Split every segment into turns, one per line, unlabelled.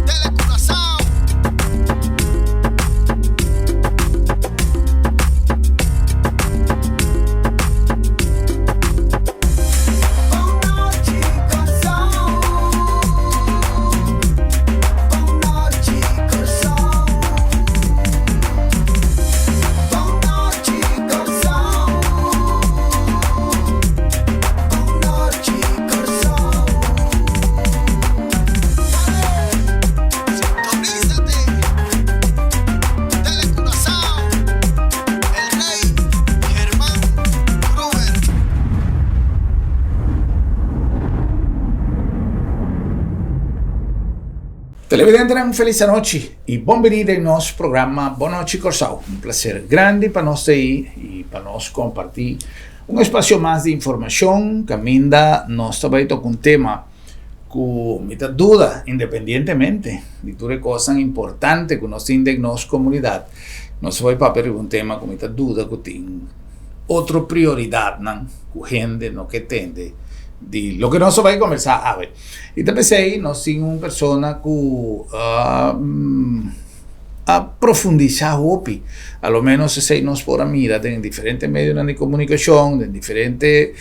Telecuraçao. Sintonízate, Telecuraçao, El Rey Germán Gruber.
Televidentenan un felis anochi y bon bini den nos programa Bon Nochi Corsou. Un placer grandi pa nos ta ei y pa nos comparti un espacio mas di informacion caminda nos ta bay toca un tema cu mi ta duda independientemente di tur e cosnan importante cu nos tin den nos comunidad nos ta bay papia riba un tema cu mi ta duda cu tin otro prioridadnan cu hende no ke tende di loke nos ta bay conversa awe. I ta p'esei nos tin un persona ku a profundisá hopi, a lo ménos esei nos por a mira den diferente medionan di komunikashon, den diferente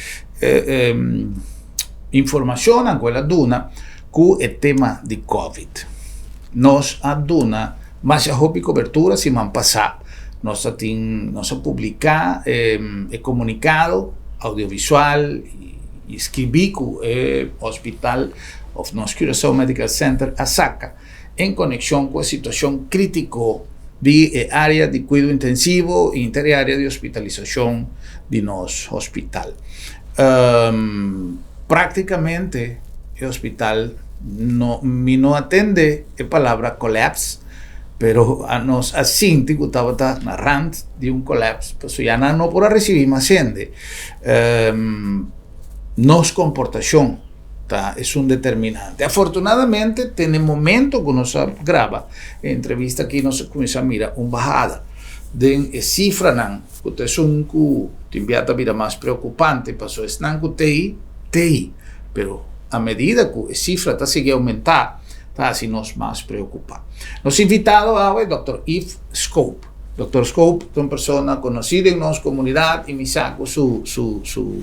informashonnan ku el a duna ku e tema di covid. Nos a duna masha hopi kobertura siman pasá, nos a tin, nos a publiká e komunikado audiovisual i skibí ku e hospital òf nos Curaçao Medical Center a saka en konekshon ku e situashon krítiko di e área di kuido intensivo i inter e área di hospitalisashon di nos hospital. Práktikamente e hospital no, mi no a tende e palabra collapse, pero nos a sinti ku tabata na rand di un collapse, pasobra ya nan no por a risibí mas hende. Nos komportashon ta esun determinante. Afortunadamente te na e momento ku nos a graba e entrevista aki nos a kuminsá mira un bahada den e sifranan ku ta esun ku tin bia ta bira mas preokupante pasobra esnan ku t'ei, t'ei. Pero a medida ku e sifra ta sigui oumentá ta hasi nos mas preokupá. Nos invitado awe dòkter Yves Scope. Doctor Scope ta un persona conoci den nos comunidad y mi sa cu su su su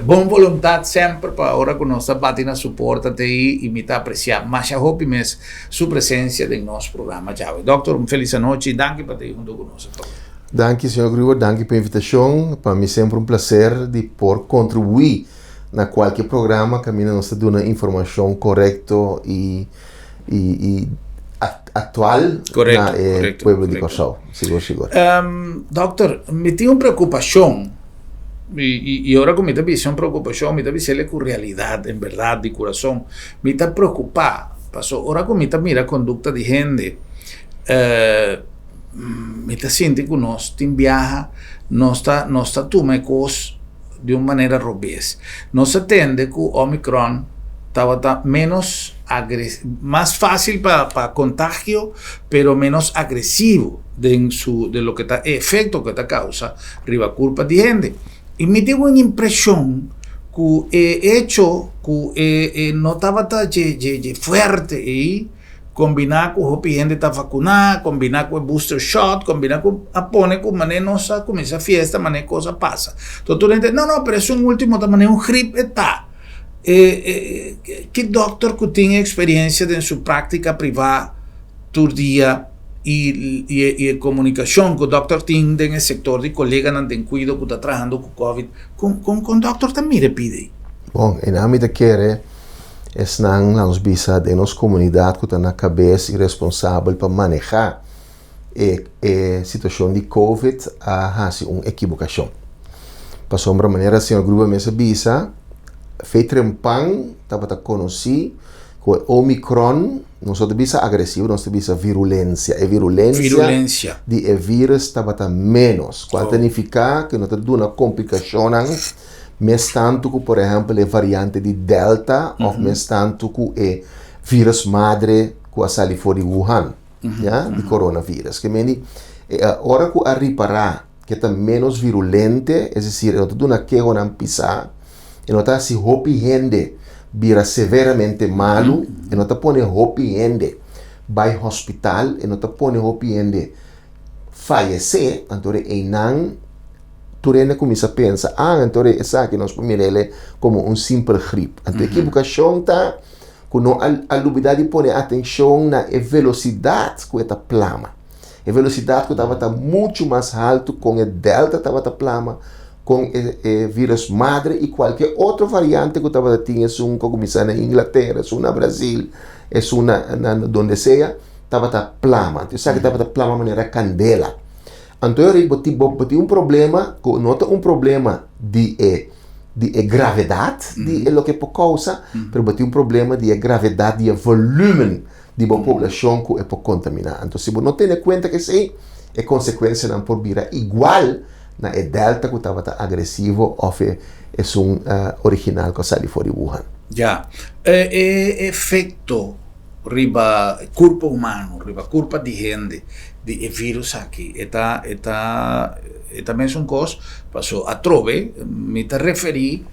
bon voluntad semper pa ora cu nos ta bati na su porta ta ey y mi ta aprecia masha hopi mes su presencia den nos programa djawe. Doctor un feliz anochi y danki pa ta ey hunto cu nos ato.
Danki señor Gruber, danki pa invitacion. Pa mi semper un placer di por contribui na cualkier programa caminda nos ta duna informacion corecto y y actual na e pueblo di Kòrsou. Sigur, sigur.
Dokter, mi tin un preokupashon i ora ku mi ta bisa un preokupashon mi ta bis'el ku realidat, en bèrdat, di kurason. Mi ta preokupá pasobra ora ku mi ta mira kondukta di hende mi ta sinti ku nos tin biaha nos ta nos ta tuma e kos di un manera robes. Nos a tende ku Omicron tabata ménos mas fásil pa pa kontagio, pero ménos agresivo den su den loke ta e efekto ku e ta kousa riba kurpa di hende. I mi tin un impreshon ku e echo ku e e no tabata dje dje dje fuerte ei, Kombiná ku hopi hende ta vakuná, kombiná ku e booster shot, kombiná ku a pone ku manera nos a kuminsá fiesta, manera kos a pasa. Enton tur hende, no, no, pero esun último ta manera un grip e ta. E, e, ki dòkter ku tin eksperensia den su práktika privá tur dia i, i, i e komunikashon ku dòkter tin den e sektor di koleganan den kuido ku ta trahando ku covid, kon, kon, kon dòkter ta mira e pida ei?
Bon, e nan mi ta kere Esnan la nos bisa den nos komunidat ku ta na kabes i responsabel pa manehá e e situashon di Covid a hasi un ekibokashon. Pasobra manera señor Gruber mes a bisa, fe trempan tabata konosí ku e Omicron, nos no ta bisa agresivo, nos ta bisa virulensia. E virulensia di e vírus tabata ménos, kual ta nifiká ku no ta duna komplikashonnan. Mes tantu ku por ehèmpel e variante di Delta òf mes tantu ku e vírus madre ku a sali for di Wuhan, ya, di coronavirus. Ke mende ora ku a ripará ku e ta ménos virulente, es desir e no ta duna kehonan pisá, e no ta hasi hopi hende bira severamente malu, e no ta pone hopi hende. bai hospital, e no ta pone hopi hende fayesé, anto einan tur hende kuminsá pensa, ah, anto esaki nos por mir'é komo un simpel grip. Anto ekibokashon ta ku no a lubidá di pone atenshon na e velosidat ku e ta plama. E velosidat ku tabata muchu mas haltu kon e delta tabata plama, kon e virus madre i kualke otro variante ku tabata tin, esun ku a kuminsá na Inglatera, esun na Brasil, esun na donde sea, tabata plama. Anto esaki tabata plama manera kandela. Anto e bo tin bo tin un problema ku no ta un problema di e di e gravedat di e loke por kousa, pero bo tin un problema di e gravedat di e volumen di bo poblashon ku e por kontaminá. Anto si bo no tene kuenta ku esei, e konsekuensianan por bira igual na e delta ku tabata agresivo òf e esun original ku a sali for di Wuhan.
Ya. E efekto riba kurpa humano, riba kurpa di hende di e virus aki e ta e ta e ta mesun kos paso atrobe mi ta referí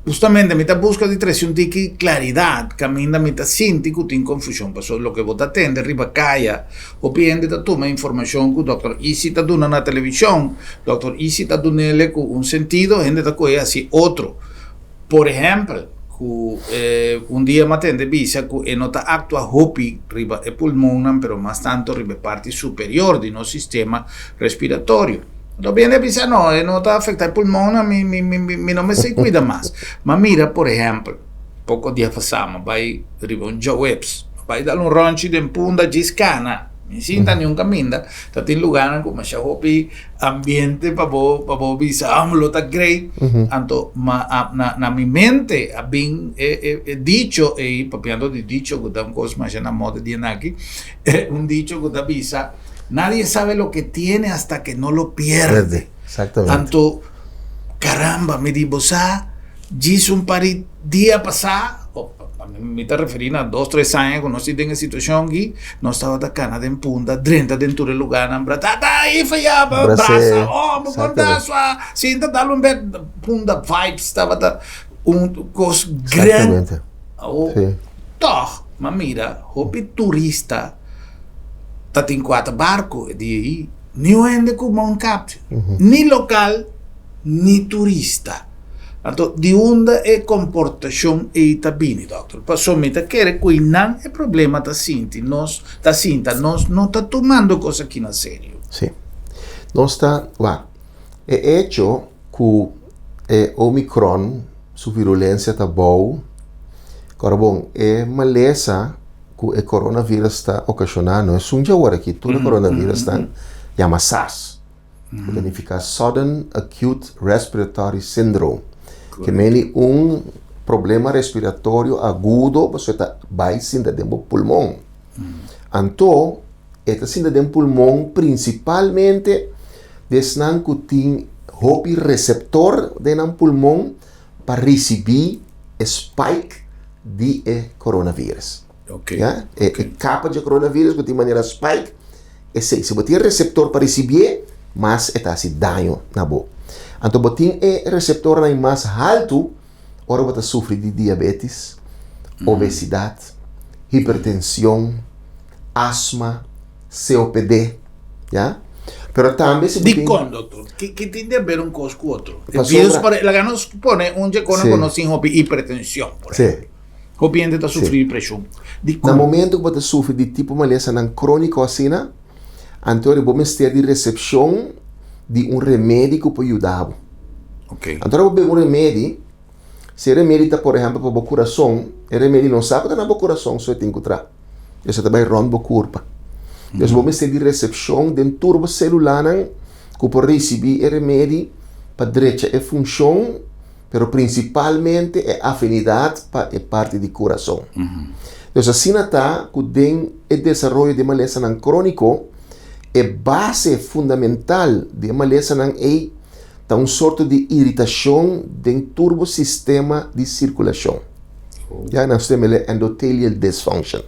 hustamente mi ta buska di trese un tiki klaridat kaminda mi ta sinti ku tin konfushon paso loke bo ta tende riba kaya hopi hende ta tuma informashon ku dòkter Isi ta duna na televishon dòkter Isi ta dunele ku un sentido hende ta kohe hasi otro. Por ehèmpel, ku un dia mi a tende bisa ku e no ta aktua hopi riba e pulmonnan, pero mas tantu riba e parti superior di nos sistema respiratorio. Anto bende a bisa, no, e no ta afektá e pulmonnan, mi mi mi mi no mester kuida mas. Ma mira, por ehèmpel, poko dia pasá mi a bai riba un djaweps, mi a bai dal un rònchi den Punda djis kana, mi sinta niun kaminda, ta tin lugánan ku masha hopi ambiente pa bo pa bo bisa ah lo ta great anto ma a na na mi mente a bin e e e dicho ei papiando di dicho ku ta un kos masha na moda di anaki un dicho ku ta bisa nadie sabe lo que tiene hasta que no lo pierde
Exactamente.
anto caramba mi di bo sa djis un par di dia pasá Mi ta referí na dos tres aña ku nos tin den e situashon aki, nos tabata kana den Punta, drenta den tur e lugánan, bratata ifa ya, brasa, oh bo konta sua, sinta dal un bèt, Punta vibes tabata un kos gran. Awor, tòg mi a mira hopi turista ta tin kuater barko e dia ei, niun hende ku mondkapje, ni lokal ni turista. Anto, di unda e komportashon ei ta bini, dòkter? Pasobra mi ta kere ku einan e problema ta sinti nos, ta sinta nos no ta tumando kos aki na serio.
Sí. Nos ta, wak, e echo ku e Omicron su virulensia ta bou, kòrda bon, e malesa ku e coronavirus ta okashoná no esun dje awor aki, tur e coronavirusnan yama SARS. Ku ta nifiká Sudden Acute Respiratory Syndrome. Ke meni un problema respiratorio agudo pasobra e ta bai sinta den bo pulmon. Anto e ta sinta den pulmon prinsipalmente di esnan ku tin hopi reseptor den nan pulmon pa risibí e spike di e coronavirus. Ya, e kapa dje coronavirus ku tin manera spike, esei. Si bo tin reseptor pa risibié, mas e ta hasi daño na bo. Anto bo tin e reseptornan mas haltu ora bo ta sufri di diabetes, obesidat, hipertension, asma, COPD, ya. Pero tambe si bo tin.
Dikon, doktor? Ki ki tin di haber un kos ku otro? E virus por, laga nos pone un dje kona ku nos tin hopi hipertension, por ehempel. Hopi hende ta sufri di preshon. Dikon?
Na momento ku bo ta sufri di tipo malesanan króniko asina, anto bo mester di resepshon di un remedi ku por yuda bo. Anto ora bo bebe un remedi, si e remedi ta por ehèmpel pa bo kurason, e remedi no sa ku ta na bo kurason so e tin ku traha. Esei ta bai rònt bo kurpa. Entonces bo mester di resepshon den tur bo selulanan ku por risibí e remedi pa drecha e funshon. pero prinsipalmente e afinidat pa e parti di kurason. Dus asina ta ku den e desaroyo di e malesanan króniko, e base fundamental di e malesanan ei ta un sorto di iritashon den tur bo sistema di sirkulashon. Ya nan ta yama endothelial dysfunction.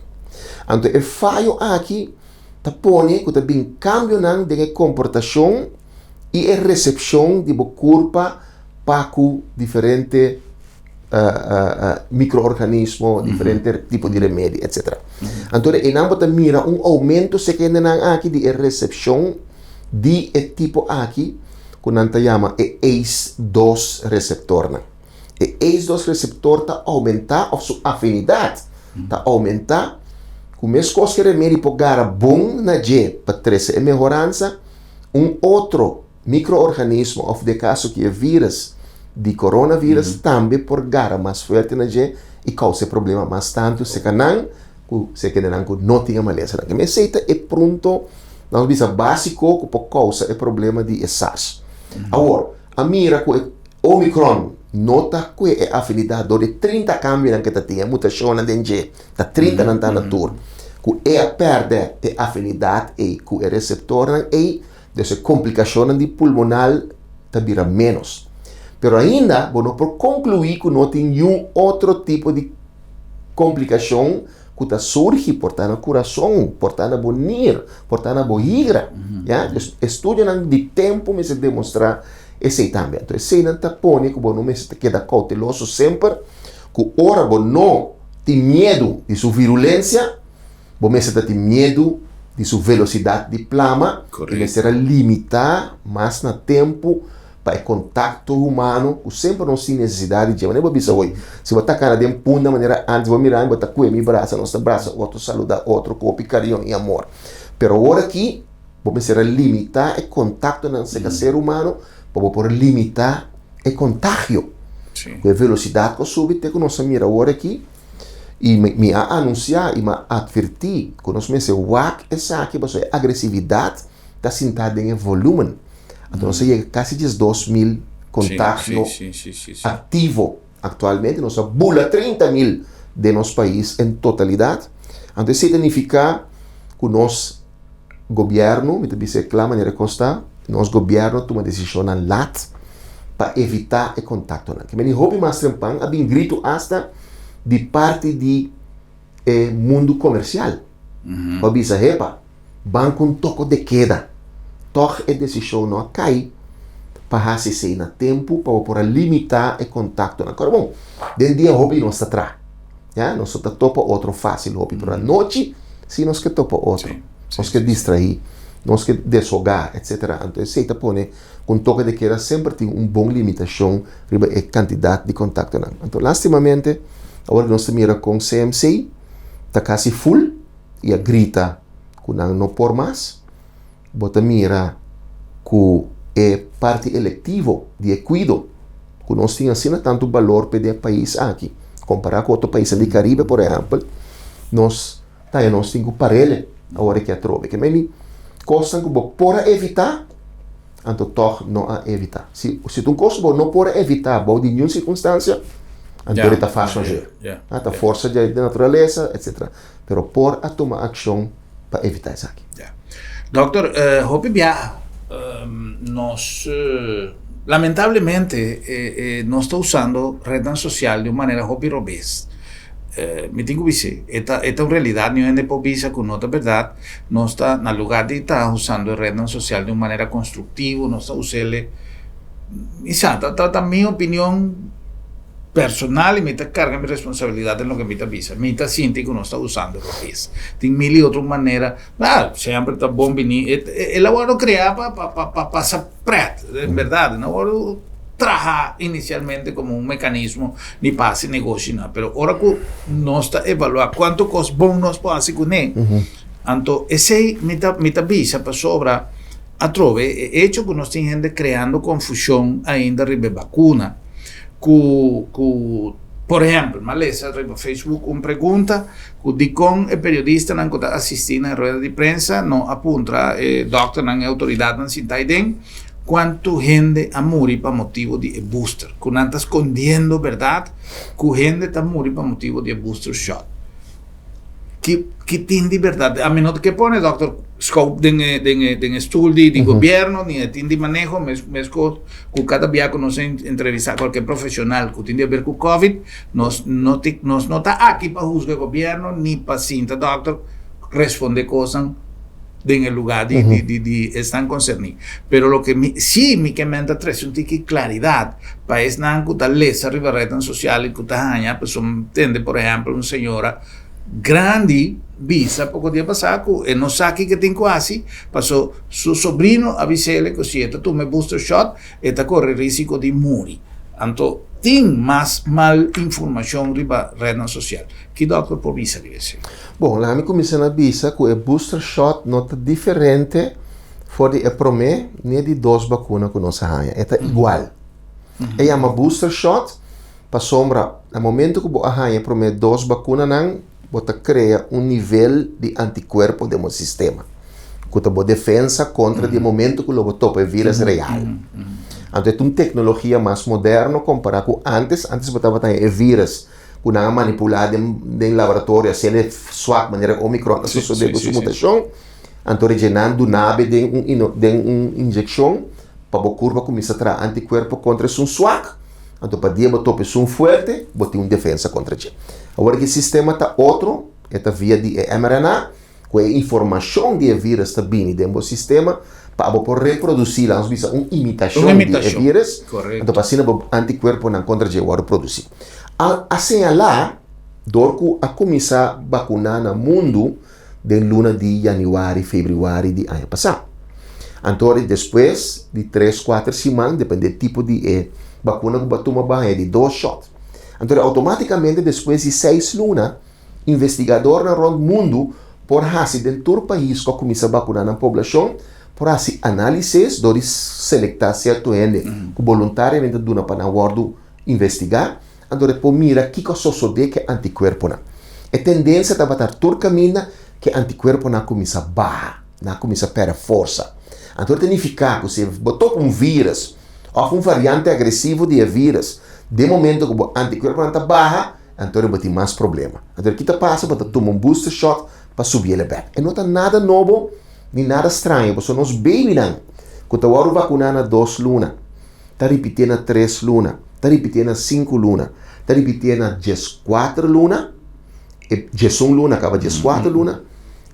Anto e fayo aki ta pone ku ta bin kambionan den e komportashon i e resepshon di bo kurpa pa ku diferente microorganismo, diferente tipo di remedi, etc. Anto einan bo ta mira un aumento serka hendenan aki di e recepcion di e tipo aki ku nan ta yama e ACE2 receptornan. E ACE2 receptor ta aumenta of su afinidad ta aumenta ku meskos ku e remedi por gara bon na dje pa trese e mehoransa, un otro microorganismo of den kaso ki e virus di coronavirus tambe por gara mas fuerte na dje i kousa e problema mas tantu serka nan ku serka nan ku no tin e malesanan. Keme esei ta e punto nos bisa básiko ku por kousa e problema di e SARS. Awor, a mira ku e Omicron no ta kue e afinidat dor di 30 kambionan ku e ta tin, e mutashonnan den dje, ta 30 nan ta na tur, ku e a pèrdè e afinidat ei ku e reseptornan ei. Dus e komplikashonnan di pulmonal ta bira ménos. Pero ainda bo no por konkluí ku no tin niun otro tipo di komplikashon ku ta surgi, por ta na kurason, por ta na bo nir, por ta na bo higra. Ya, dus estudionan di tempu mester demostrá esei tambe. Anto eseinan ta pone ku bo no mester ta keda kouteloso semper, ku ora bo no tin miedu di su virulensia, Bo mester ta tin miedu di su velosidat di plama i mester a limitá mas na tempu pa e kontakto humano ku semper nos tin nesesidat di dje. Manera bo bisa hoy, si bo ta kana den punda manera antes bo mira mi bo ta kue mi brasa, nos ta brasa otro, saluda otro ku hopi kariño i amor. Pero awor aki bo mester a limitá e kontaktonan serka ser humano pa bo por limitá e kontagio. Ku e velosidat ku a subi te ku nos a mira awor aki. I mi a anunsiá i mi a atvertí ku nos mester wak esaki pasobra e agresividat ta sintá den e volúmen. Anto nos a yega kasi 12.000 kontagio aktivo aktualmente. Nos a bula 30.000 den nos pais en totalidat. Anto esei ta nifiká ku nos gobièrnu, mi ta bisa e kla manera kos ta, nos gobièrnu a tuma desishonnan lat pa evitá e kontaktonan. Ke meni hopi mas trempan a bin gritu asta di parti di e mundu komersial ku a bisa, Hepa, ban ku un toko de keda. Tòg e desishon no a kai pa hasi esei na tempu pa bo por a limitá e kontaktonan. Kòrda bon, den dia hopi nos ta traha. Ya, nos no ta topa otro fácil hopi, pero anochi sí nos ke topa otro. Nos ke distraí, nos ke deshogá, etcétera. Anto esei ta pone ku un toke de keda semper tin un bon limitashon riba e kantidat di kontaktonan. Anto lástimamente awor ku nos ta mira kon CMC ta kasi full i a grita ku nan no por mas, bo ta mira ku e parti elektivo di e kuido ku nos tin asina tantu balor p'e den e pais aki, kompará ku otro paisnan di Karibe por ehèmpel, nos ta haña nos tin ku parele awor aki atrobe. Ke meni kosnan ku bo por a evitá, anto tòg no a evitá. Si si ta un kos ku bo no por a evitá bou di niun sirkunstansia, anto e ta force majeure. Ta forsa di naturalesa, etcetera. Pero por a tuma akshon pa evitá esaki.
Ya. Dokter, hopi bia nos lamentablemente nos ta usando rednan sosial di un manera hopi robes. Mi tin ku bis'é, e ta e ta un realidat, niun hende por bisa ku no ta bèrdat. Nos ta na lugar di ta usando e rednan sosial di un manera konstruktivo, nos ta us'el, mi sa, ta ta mi opinion. Personal y mi ta carga mi responsabilidad den loke mi ta bisa. Mi ta sinti cu nos ta usando robes. Tin mil y otro manera. Ah, semper ta bon bini. E, el a wordo crea pa, pa, pa, pa pasa pret, en berdad. E no a wordo traha inicialmente como un mecanismo ni pa haci negoshi na. Pero ora cu nos ta evalua cuanto cos bon nos por haci cune, anto esey mi ta, mi ta bisa pasobra atrobe e hecho cu nos tin hende creando confusion ainda riba e vacuna, ku ku por ehèmpel mi a lesa riba Facebook un pregunta ku dikon e periodistanan ku ta asistí na e rueda di prensa no a puntra e dòkternan e outoridatnan sinta aiden kuantu hende a muri pa motibu di e booster ku nan ta skondiendo bèrdat ku hende ta muri pa motibu di e booster shot. Ki ki tin di berdad? Ami no ta ke pone dokter Schoup den e den e den e stoel di di gobierno ni e tin di maneho mes meskos ku kada bia ku nos a entrevista kualke profesional ku tin di haber ku covid nos no tin nos no ta aki pa husga gobierno ni pa sinta dokter responde kosnan. den e lugá di di di di esnan konserní. Pero loke mi sí mi ke menta trese un tiki klaridat pa esnan ku ta lesa riba retnan sosial i ku ta haña pasobra mi tende por ehèmpel un señora grandi bisa poko dia pasá ku e no sa kiko e tin ku hasi paso su sobrino a bis'el ku si e ta tuma e booster shot e ta kore risiko di muri. Anto tin mas mal informashon riba retnan sosial. Ki dòkter por bisa riba esei?
Bon, laga mi kuminsá na bisa ku e booster shot no ta diferente for di e promé ni e di dos bakuna ku nos a haña. E ta igual. E yama booster shot pasobra na momento ku bo a haña e promé dos bakunanan, bo ta krea un nivel di antikuerpo den bo sistema ku ta bo defensa kontra di e momento ku lo bo topa e vírus real. Anto e ta un teknologia mas moderno kompará ku ántes. Ántes bo tabata haña e vírus ku nan a manipulá den den laboratorio hasiendo e swak manera e omicron ta sosodé ku su mutashon. Anto rije nan dunabe den un ino den un inyekshon pa bo kurpa kuminsá traha antikuerpo kontra esun swak. Anto pa dia bo topa esun fuerte bo tin un defensa kontra dje. Awor ki sistema ta otro, e ta via di e mRNA ku e informashon di e vírus ta bini den bo sistema pa abo por reprodusí, laga nos bisa un imitashon di e vírus, anto pa asina bo antikuerponan kontra dje wòrdu produsí. A a señalá dor ku a kuminsá bakuná na mundu den luna di yanüari, febrüari di aña pasá. Anto ora despues di tres, kuater siman, depende e tipo di e bakuna ku bo a tuma, bo a haña di dos shòt. Anto ora outomátikamente despues di seis luna, Investigadornan rònt mundu por hasi den tur pais ku a kuminsá bakuná nan poblashon por hasi análisis dor di selektá sierto hende ku boluntariamente ta duna pa nan wòrdu investigá, anto e por mira kiko a sosodé ku e antikuerponan. E tendensia tabata tur kaminda ku e antikuerponan a kuminsá baha, nan a kuminsá pèrdè forsa. Anto ta nifiká ku si bo topa un vírus òf un variante agresivo di e vírus den momento ku bo antikuerponan ta baha, Anto bo tin mas problema. Anto ki ta pasa? Bo ta tuma un booster shot pa subi el bek. E no ta nada nobo ni nada straño pasobra nos babynan ku ta wòrdu vakuná na dos luna, ta ripitié na tres luna, ta ripitié na sinku luna, ta ripitié na dieskuater luna, e diesun luna kaba dieskuater luna,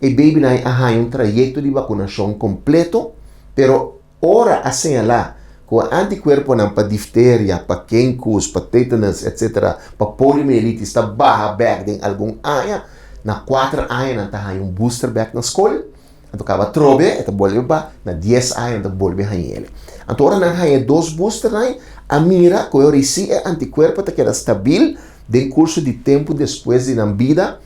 e babynan a haña un trayekto di vakunashon kompleto, pero Ora a señalá ku e antikuerponan pa difteria, pa kenkus, pa tetanus, etc. Pa poliomielitis ta baha bèk den algun aña, na kuater aña nan ta haña un booster bèk na skol, anto kaba atrobe e ta bolbe ba, na dies aña nan ta bolbe haña el. Anto ora nan haña e dos boosternan, a mira ku e ora si e antikuerpo ta keda stabil den kurso di tempu despues di nan bida,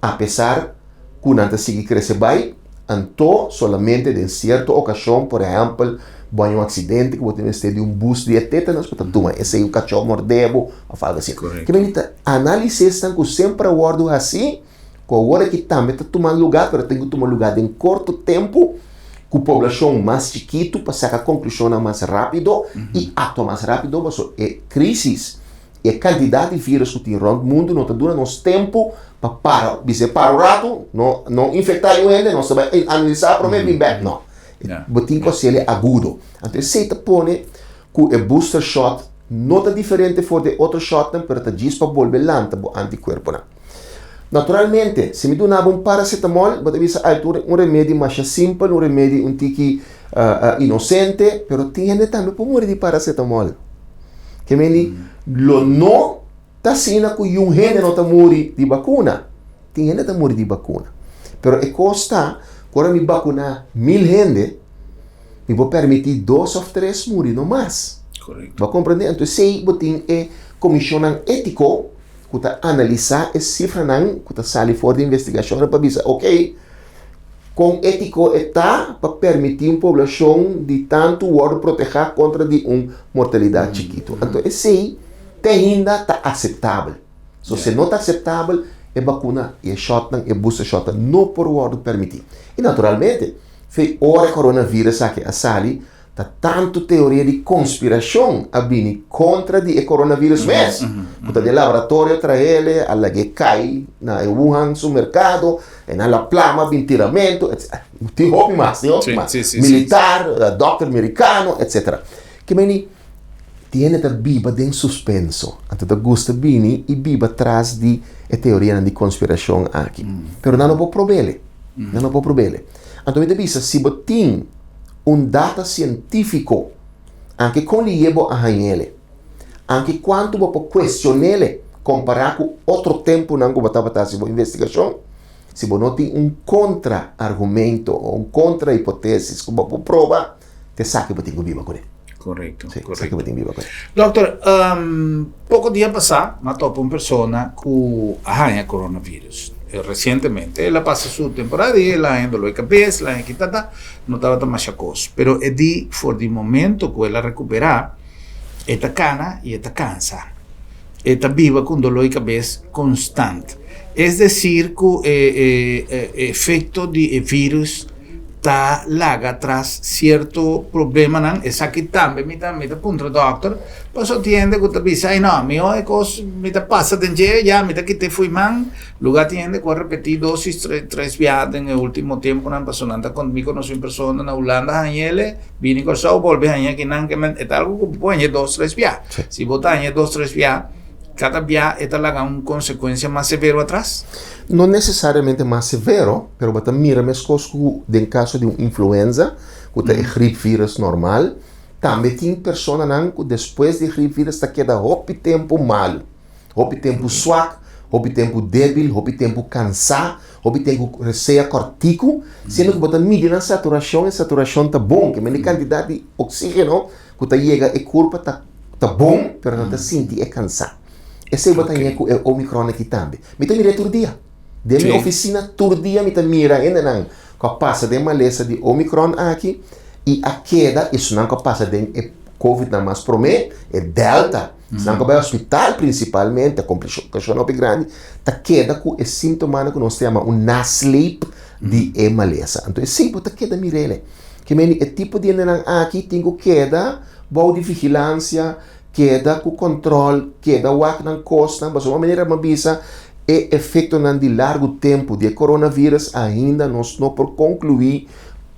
apesar ku nan ta sigui krese bai, anto solamente den sierto okashon, por ehèmpel, bo haña un aksidente ku bo tin mester di un bus di e tétanos, bo ta tuma esei un kachó mordé bo òf algu asina. Ke men ta análisisnan ku semper a wòrdu hasí, ku awor aki tambe ta tuma lugá, pero tin ku tuma lugá den korto tempu, ku poblashon mas chikitu pa saka konklushonnan mas rápido i aktua mas rápido, pasobra e krísis E kantidat di virus ku tin rònt mundu no ta duna nos tempu pa para, bisa e para un ratu, no no infektá yu hende, nos ta bai analisá promé bin bèk. No. Bo tin ku hasiel e agudo. Anto esei ta pone ku e booster shot no ta diferente for di e otro shotnan, pero ta djis pa bolbe lanta bo antikuerponan. Naturalmente, si mi duna bo un paracetamol, bo ta bisa, ay, tur un remedi masha simpel, un remedi un tiki inosente, pero tin hende tambe por muri di paracetamol. Ke meni, lo no ta asina ku yun hende no ta muri di bakuna. Tin hende ta muri di bakuna. Pero e kos ta, ku ora mi bakuná mil hende, mi por permití dos òf tres muri, no mas.
Korekto.
Bo a komprendé? Anto esei bo tin e komishonnan étiko ku ta analisá e sifranan ku ta sali for di investigashonnan pa bisa, oke, kon étiko e ta pa permití un poblashon di tantu wòrdu protehá kontra di un mortalidat chikitu. Anto esei te ainda ta aseptabel. So si e no ta aseptabel, e bakuna i e shòtnan, e booster shòtnan no por wòrdu permití. I naturalmente, fe ora e coronavirus aki a sali, Ta tantu teoria di konspirashon a bini kontra di e coronavirus mes, ku ta den laboratorio traele, a lag'é kai na e Wuhan su merkado, e nan la plama bin tiramentu, etc. Tin hopi mas, tin hopi mas. Militar, dòkter merikano, etc. Ke meni tin hende ta biba den suspenso, anto ta gusta bini i biba tras di e teorianan di konspirashon aki. Pero nan no por prob'el. Nan no por prob'é. Anto mi ta bisa, si bo tin un data sientífiko, anke kon lié bo a hañ'é, anke kuantu bo por kuestion'é kompará ku otro tempunan ku bo tabata hasi bo investigashon, si bo no tin un kontra argumento o un kontra hipotesis ku bo por proba, ta esaki bo tin ku biba kuné.
Korekto,
Sí, esaki bo tin ku biba kuné.
Dòkter, poko dia pasá mi a topa un persona ku a haña coronavirus resientemente. El a pasa su temporada i el a haña dolor di kabes, el a haña kitata, no tabata masha kos. Pero e di for di momento ku el a rekuperá, e ta kana i e ta kansa. E ta biba ku un dolor di kabes konstant. Es desir ku e efekto di e virus ta laga atras sierto problemanan. Esaki tambe mi ta mi ta puntra dòkter, pasobra tin hende ku ta bisa, ay no, mihó e kos mi ta pasa den dje, ya mi ta kit'é fo'i man. Lugar tin hende ku a repetí dosis tres biaha den e último tempunan, pasobra nan ta mi konosé un persona na Hulanda hañ'el, bini Kòrsou bolbe hañ'é akinan, ke men e ta algu ku bo por hañ'é dos tres biaha. Si bo ta hañ'é dos tres biaha, kada biaha e ta laga un konsekuensia mas severo atras?
No nesesariamente mas severo, pero bo ta mira meskos ku den kaso di un influenza, ku ta e griepvirus normal, tambe tin personanan ku despues di e griepvirus ta keda hopi tempu malu. Hopi tempu swak, hopi tempu debil, hopi tempu kansá, hopi tempu ku resea kòrtiku, siendo ku bo ta midi nan saturashon, e saturashon ta bon, ke mende kantidat di oksígeno ku ta yega e kurpa ta ta bon, pero nan ta sinti e kansá. Esei bo ta haña ku e omikron aki tambe. Mi ta mira e tur dia. Den mi ofisina tur dia mi ta mira hendenan ku a pasa den malesa di omikron aki i a keda, esunnan ku a pasa den e covid-nan mas promé, e delta. Esnan ku a bai hospital prinsipalmente, komplikashon hopi grandi, ta keda ku e síntomanan ku nos ta yama un nasleep di e malesa. Anto esei bo ta keda mir'el. Ke meni e tipo di hendenan aki tin ku keda bou di vigilansia, keda ku kòntròl, keda wak nan kosnan, pasobra un manera mi a bisa e efektonan di largu tempu di e coronavirus ainda nos no por konkluí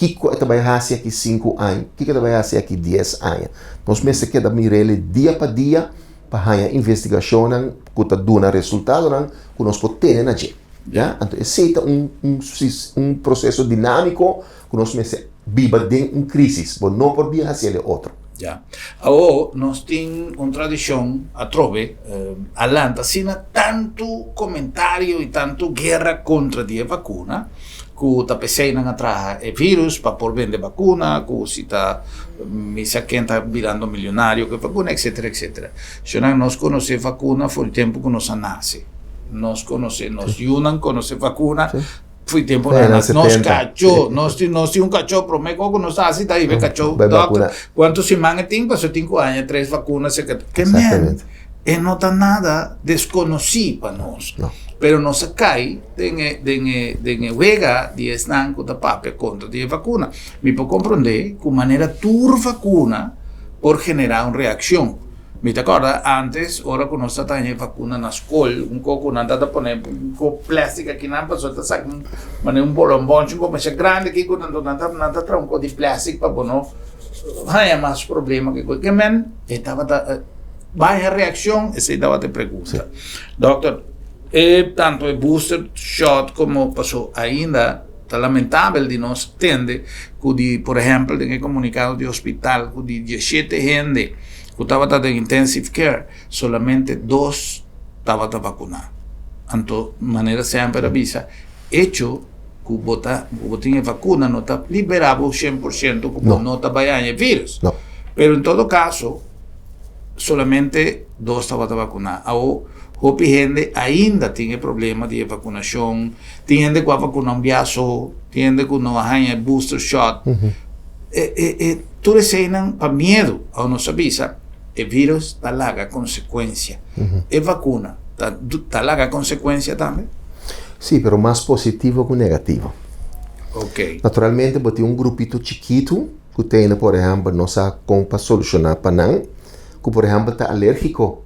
Kiko e ta bai hasi aki sinku aña? Kiko e ta bai hasi aki dies aña? Nos mester keda mir'el dia pa dia pa haña investigashonnan ku ta duna resultadonan ku nos por tene na dje. Ya? Anto esei ta un un un proseso dinámiko ku nos mester biba den un krísis. Bo no por bia hasi el e otro.
Ya. Awor nos tin un tradishon atrobe a lanta asina tantu komentario i tantu guera kontra di e vakuna. Ku ta p'esei nan a traha e virus pa por bende bakuna, ku si ta misa ken ta birando milionario ku e bakuna, etsetera, etsetera. Shonnan, nos konosé vakuna for di tempu ku nos a nase. Nos konosé, nos yunan konosé vakuna for di tempu nan a nase. Nos kachó, nos tin, nos tin un kachó, promé kos ku nos ta hasi ta hiba e kachó dòkter. Kuantu siman e tin? Pasobra e tin ku haña tres vakuna serka. Ke men, e no ta nada deskonosí pa nos. Pero nos a kai den e den e den e wega di esnan ku ta papia kontra di e vakuna. Mi por komprondé ku manera tur vakuna por generá un reakshon. Mi ta kòrda ántes ora ku nos ta taña e vakuna na skol, un kos ku nan ta ta pone un kos plèstik akinan pasobra ta saka un manera un bolombònchi un kos masha grandi aki ku nan ta nan ta traha un kos di plèstik pa bo no haña mas problema ke kos. Ke men e tabata baña reakshon esei tabata e pregunta. Dòkter. E tanto e booster shot como paso ainda ta lamentabel di nos tende cu di por ehempel den e comunicado di hospital cu di dieshete hende cu tabata den intensive care solamente dos tabata vacuna. Anto manera semper a bisa hecho cu bo ta cu bo tin e vacuna no ta libera bo 100% cu bo no ta bay haña e virus. Pero en todo caso solamente dos tabata vacuna. Awo hopi hende ainda tin e problema di e vacunashon, tin hende cu a vacuna un bia so, tin hende cu no a haña e booster shot. E e e tur eseinan pa miedu, awo nos a bisa e virus ta laga consecuencia. E vacuna ta ta laga consecuencia tambe?
Sí, pero mas positivo cu negativo.
Ok.
Naturalmente bo tin un grupito chikitu cu tene por ehempel no sa con pa soluciona pa nan, cu por ehempel ta alergico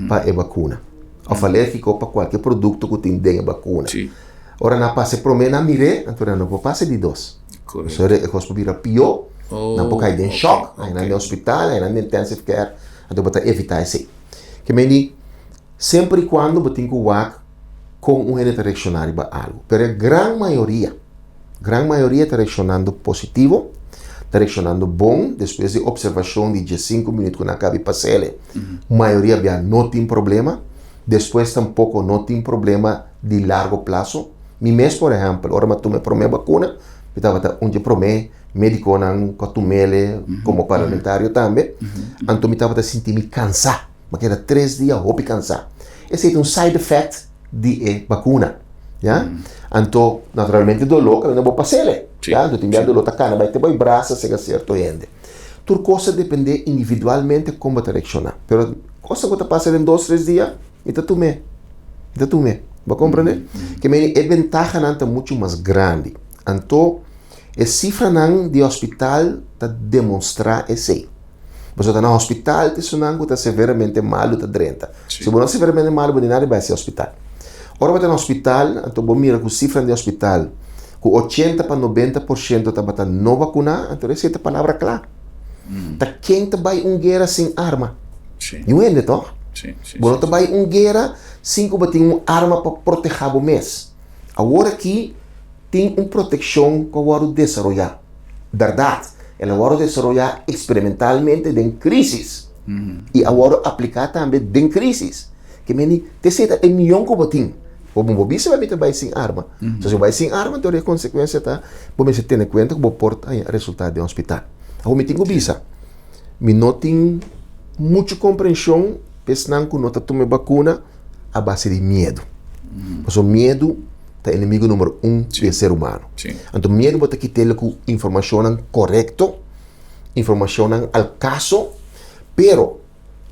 pa e bakuna òf alérgiko pa kualke produkto ku tin den e bakuna. Ora nan pasa e promé nan mir'é, anto nan no por pasa e di dos. Pasobra e kos por bira pió, nan por kai den shòk, haña nan den hospital, haña nan den intensive care, anto bo ta evitá esei. Ke men di, semper i kuando bo tin ku wak kon un hende ta reakshoná riba algu, pero e gran mayoria. Gran mayoria ta reakshonando positivo, ta reakshonando bon despues di opservashon di diesinku minüt ku nan a kabi pas'ele. Mayoria bia no tin problema, despues tampoko no tin problema di largo plaso. Mi mes por ehèmpel, ora mi a tuma e promé bakuna, mi tabata un di e promé médikonan ku a tum'ele komo parlamentario tambe, anto mi tabata sinti mi kansá, mi a keda tres dia hopi kansá. Esei ta un side effect di e bakuna, ya. Anto, naturalmente doló kaminda bo pas'ele, ya. Anto tin bia doló ta kana bai te bo e brasa sega sierto hende. Tur kos ta dependé individualmente kon bo ta reakshoná. Pero kosnan ku ta pasa den dos, tres dia, mi ta tum'é, mi ta tum'é. Bo a komprendé? Ke meni e bentahanan ta muchu mas grandi. Anto, e sifranan di hospital ta demonstrá esei. Pasobra ta na hospital ta esunnan ku ta severamente malu ta drenta. Si bo no severamente malu bo di nada bai hasi hospital. Ora bo ta na hospital anto bo mira ku sifranan di hospital ku ochenta pa nobenta por shento tabata no bakuná anto esei ta palabra kla. Ta ken ta bai un guera sin arma? Niun hende tòg? Bo no ta bai un guera sin ku bo tin un arma pa protehá bo mes. Awor aki tin un protekshon ku a wòrdu desaroyá. Bèrdat, el a wòrdu desaroyá eksperimentalmente den krísis i a wòrdu apliká tambe den krísis. Ke meni, te esei ta e mion ku bo tin. Bo bo bisa bai mi ta bai sin arma. So si bo bai sin arma, anto e konsekuensia ta bo mester tene kuenta ku bo por haña resultado den hospital. Awor mi tin ku bisa, mi no tin muchu komprenshon pa esnan ku no ta tuma e bakuna a base di miedu. Pasobra miedu ta enemigo numero un di e ser humano. Anto miedu bo ta kit'el ku informashonnan korekto, informashonnan al kaso, pero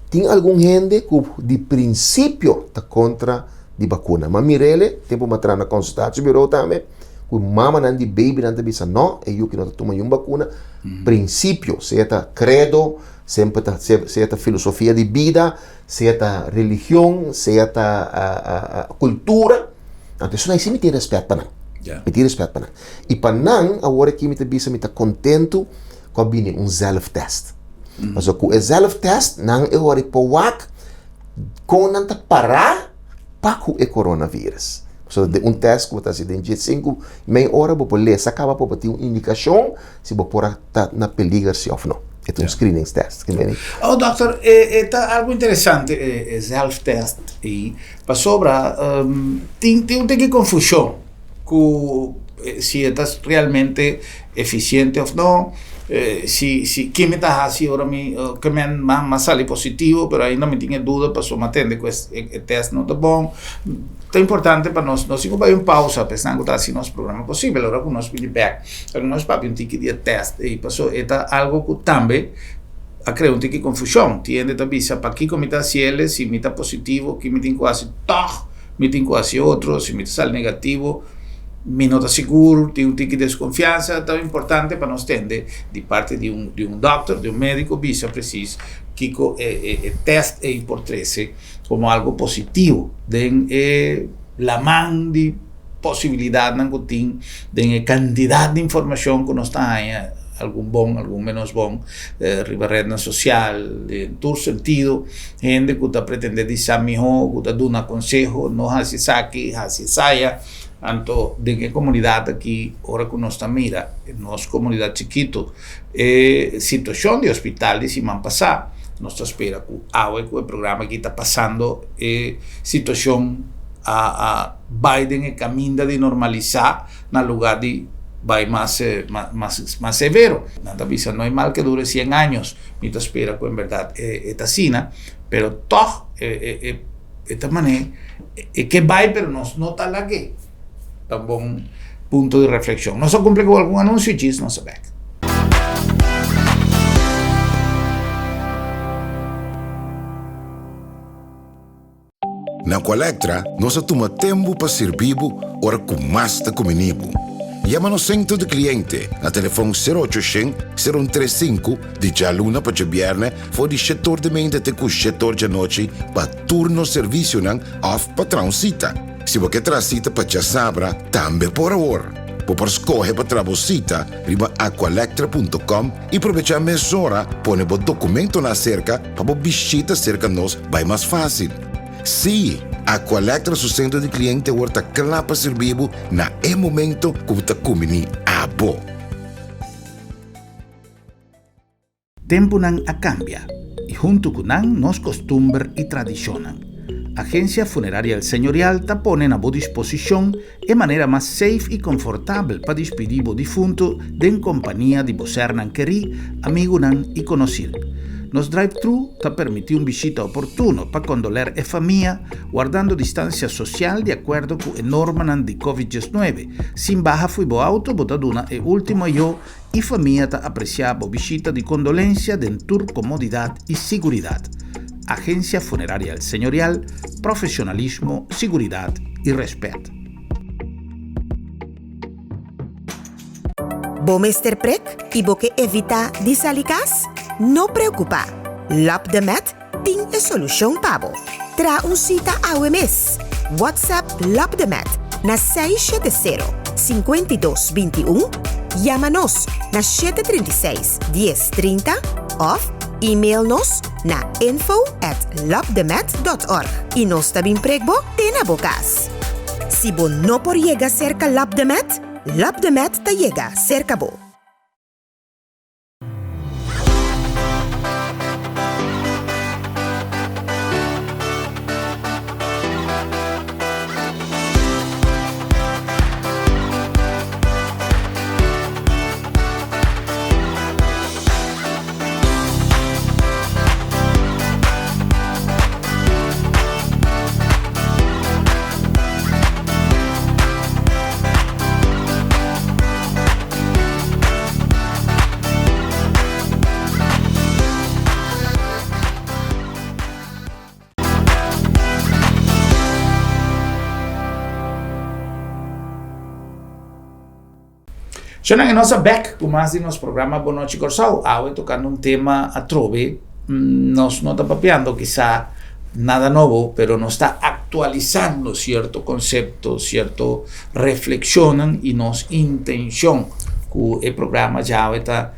tin algun hende ku di prinsipio ta kontra di bakuna. M'a mir'el tempu m'a traha na konsultasiebureau tambe, ku mamanan di babynan ta bisa no, e yuki no ta tuma niun bakuna. Prinsipio, sea ta kredo, semper ta sea ta filosofia di bida, sea ta religion, sea ta kultura. Anto esun ai si mi tin rèspèt pa nan. Mi tin rèspèt pa nan. I pa nan awor aki mi ta bisa mi ta kontentu ku a bini un zelftest. Pasobra ku e zelftest nan e hori por wak kon nan ta pará pa ku e coronavirus. Pasobra den un tèst ku bo ta hasi den diesinku mei ora bo por lesa kaba pa bo tin un indikashon si bo por a ta na peliger si òf no. E ta un screeningstest.
Oh dòkter, e ta algu interesante e zelftest ei. Pasobra tin tin un tiki konfushon ku si e ta realmente efisiente òf no, si si ke mi ta hasi ora mi ke men m'a sali positivo pero ainda mi tin e duda pasobra mi a tende ku e tèst no ta bon. Ta importante pa nos, nos tin ku bai un pausa pa esnan ku ta hasi nos programa posibel ora ku nos bini bèk nos papia un tiki di e tèst ei pasobra e ta algu ku tambe a krea un tiki konfushon. Tin hende ta bisa, Pakiko mi ta hasi el? Si mi ta positivo, ki mi tin ku hasi? Tòg mi tin ku hasi otro. Si mi ta sali negativo, mi no ta sigur. Tin un tiki deskonfiansa. Ta importante pa nos tende di parti di un di un dòkter, di un médiko bisa presis kiko e e tèst ei por trese komo algu positivo den e laman di posibilidatnan ku tin den e kantidat di informashon ku nos ta haña, algun bon, algun ménos bon, riba retnan sosial, den tur sentido, hende ku ta pretendé di sa mihó, ku ta duna konseho, no hasi esaki, hasi esaya. Anto den e komunidat aki, ora ku nos ta mira nos komunidat chikitu, e situashon di hospital di siman pasá, nos ta spera ku awe ku e programa aki ta pasando e situashon a bai den e kaminda di normalisá na lugá di bai mas mas mas severo. Nan ta bisa no hay mal que dure cien años. Mi ta spera ku en bèrdat e ta asina, pero tòg e e ta manera e ke bai pero nos no ta lag'é. Ta un bon punto di reflekshon. Nos a kumpli ku algun anunsio djis nos a bèk.
Na Aqualectra nos a tuma tempu pa sirbi bo ora ku mas ta kumini bo. Yama nos sentro di kliente na telefòn sero ocho shen, sero un tres sinku di djaluna pa djabièrnè for di shet or di meinta te ku shet or djanochi pa tur nos servisionan òf pa traha un sita. Si bo ke traha sita pa djasabra tambe por awor. Bo por skohe pa traha bo sita riba aqualectra punto com i probechá mesora pone bo dokumentonan aserka pa bo bishita serka nos bai mas fásil. Sí! Aqualectra su sentro di kliente awor ta kla pa sirbi bo na e momento ku bo ta kumbiní abo.
Tempunan a kambia i huntu ku nan nos kostumber i tradishonnan. Agensia Funeraria El Señorial ta pone na bo disposishon e manera mas safe i konfortabel pa dispidí bo difuntu den kompania di bo sernan kerí, amigunan i konosir. Nos drive-thru ta permití un bishita oportuno pa kondoler e famia, wardando distansia sosial di akuerdo ku e normanan di Covid 19. Sin baha fo'i bo auto bo ta duna e último ayó I famia ta apresiá bo bishita di kondolensia den tur komodidat i siguridat. Agensia Funeraria El Señorial, profesionalismo, siguridat i rèspèt.
Bo mester prek i bo ke evitá di sali kas? No preokupá! Lap de Met Tin e solushon pa bo. Traha un sita awe mes. WhatsApp Lopdemet na 670 52 21, yama nos na 736 10 30 òf email nos na info at lopdemet dot org i nos ta bin prek bo te na bo kas. Si bo no por yega serka Lopdemet, Lopdemet ta yega serka bo.
Shona e nos a bek ku mas di nos programa Bon Nochi Kòrsou. Awe tokando un tema atrobe. Nos no ta papiando kisa nada nobo, pero nos ta aktualisando sierto konsepto, sierto reflekshonnan i nos intenshon ku e programa djawe ta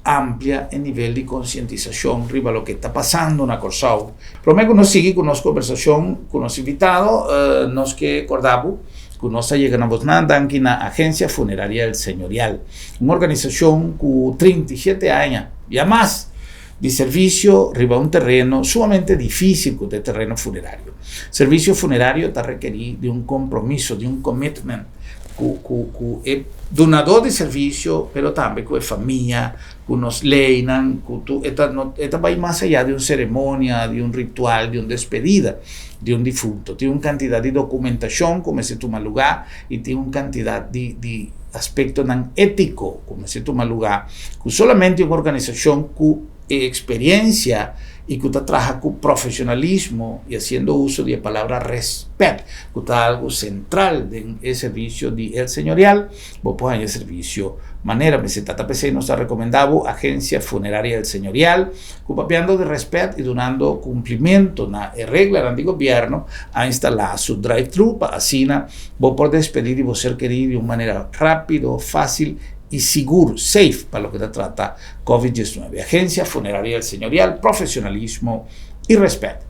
amplia e nivel di konsientisashon riba loke ta pasando na Kòrsou. Promé ku nos sigui ku nos kombersashon ku nos invitado, nos ke kòrda bo ku nos a yega na bosnan danki na Agencia Funeraria El Señorial, un organisashon ku 37 aña ya mas di servisio riba un tereno sumamente difísil ku ta e tereno funerario. Servisio funerario ta rekerí di un kompromiso, di un commitment ku ku ku e dunadó di servisio, pero tambe ku e famia, ku nos leinan, ku tur e ta no e ta bai mas ayá di un seremonia, di un ritual, di un despedida di un difunto. Tin un kantidat di dokumentashon ku mester tuma lugá i tin un kantidat di di aspektonan étiko ku mester tuma lugá ku solamente un organisashon ku e eksperensia i ku ta traha ku profeshonalismo i hasiendo uso di e palabra rèspèt ku ta algu sentral den e servisio di El Señorial, bo por haña e servisio manera mester ta. Ta p'esei nos ta rekomendá bo Agensia Funeraria El Señorial ku papiando di rèspèt i dunando kumplimentu na e reglanan di gobièrnu a instalá su drive-thru pa asina Bo por despedí di bo ser kerí di un manera rápido, fásil i sigur, safe, pa loke ta trata Covid 19. Agencia Funeraria El Señorial, profesionalismo i rèspèt.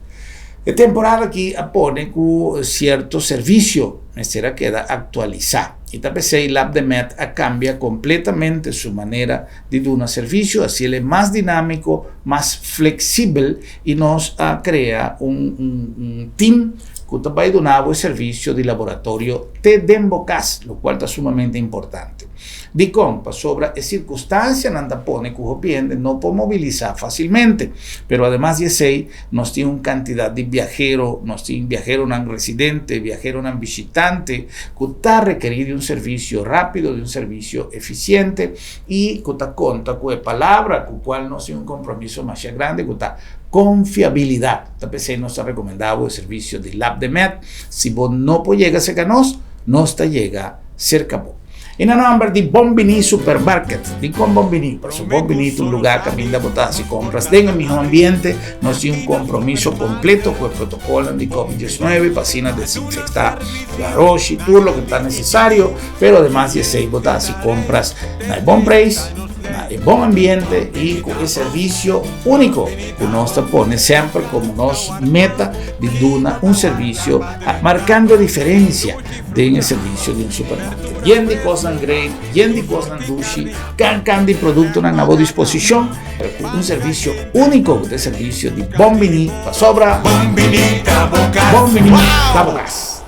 E temporada aki a pone ku sierto servisio mester a keda aktualisá i ta p'esei Labdemed a kambia kompletamente su manera di duna servisio, hasi el e mas dinámiko, mas fleksibel i nos a krea un tim ku ta bai duna bo e servisio di laboratorio te den bo kas, lokual ta sumamente importante. Dikon? Pasobra e sirkunstansianan ta pone ku hopi hende no por mobilisá fásilmente. Pero ademas di esei, nos tin un kantidat di biahero, nos tin biaheronan residente, biaheronan bishitante ku ta rekerí di un servisio rápido, di un servisio efisiente i ku ta konta ku e palabra ku kual nos tin un kompromiso masha grandi ku ta Konfiabilidat. Ta p'esei nos ta rekomendá bo e servisio di Labdemed. Si bo no por yega serka nos, nos ta yega serka bo. I na nòmber di Bon Biní Supermarket. Dikon Bon Biní? Pasobra Bon Biní ta un lugá kaminda bo ta hasi kompras den e mihó ambiente. Nos tin un kompromiso kompleto ku e protokolnan di Covid 19 pa asina desinfektá garoshi, tur loke ta nesesario. Pero ademas di esei bo ta hasi kompras na e bon preis. na e bon ambiente i ku e servisio úniko ku nos ta pone semper komo nos meta di duna un servisio markando diferensia den e servisio di un supermarket. Yen di kosnan great, yen di kosnan dushi, kan kan di produktonan na bo disposishon, pero ku un servisio úniko ku ta e servisio di Bon Biní pasobra
Bon Biní ta bo kas.
Bon Biní ta bo kas.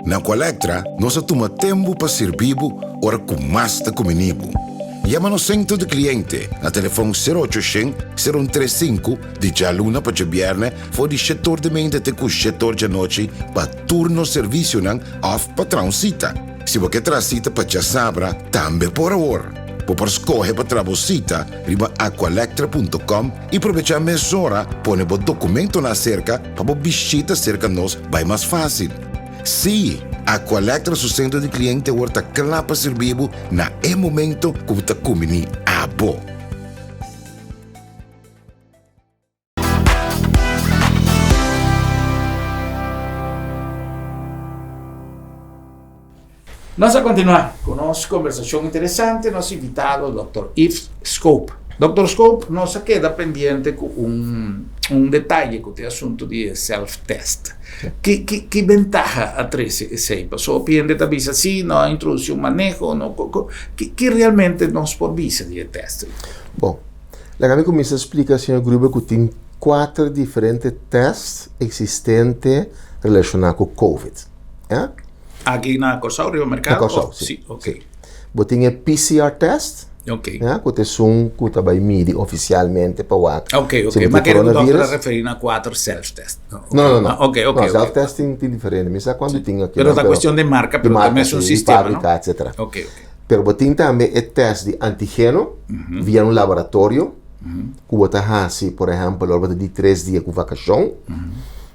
Na Aqualectra nos a tuma tempu pa sirbi bo ora ku mas ta kumini bo. Yama nos sentro di kliente na telefòn sero ocho shen, sero un tres sinku di djaluna pa djabièrnè for di shet or di meinta te ku shet or djanochi pa tur nos servisionan òf pa traha un sita. Si bo ke traha sita pa djasabra tambe por awor. Bo por skohe pa traha bo sita riba aqualectra punto com i probechá mesora pone bo dokumentonan aserka pa bo bishita serka nos bai mas fásil. Sí, Aqualectra su sentro di kliente awor ta kla pa sirbi bo na e momento ku bo ta kumbiní abo.
Nos a kontinuá ku nos kombersashon interesante, nos invitado Dòkter Yves Scope. Dòkter Scope, nos a keda pendiente ku un un detaye ku ta e asuntu di e self-test. Ki ki ki bentaha a trese esei? Pasobra hopi hende ta bisa si no a introdusí un maneho, no ki ki realmente nos por bisa di e tèst ei?
Bon, laga mi kuminsá splika señor Gruber ku tin kuater diferente tèst eksistente relashoná ku covid. Ya.
Aki na Kòrsou riba merkado?
Na Kòrsou, si.
Si, ok.
Bo tin e PCR test.
Ok.
Ya, ku ta esun ku ta bai midi ofisialmente pa wak.
Ok, ok. Ma kere ku dòkter a referí na kuater self-test.
No, no, no.
Ok, ok.
No, self-test tin diferente. Mi sa kuantu tin aki.
Pero ta kuestion di marka, pero ta mesun sistema, no?
Di fábrika, etcetera.
Ok, ok.
Pero bo tin tambe e test di antigeno via un laboratorio ku bo ta hasi, por ehèmpel, ora bo ta di tres dia ku vakashon.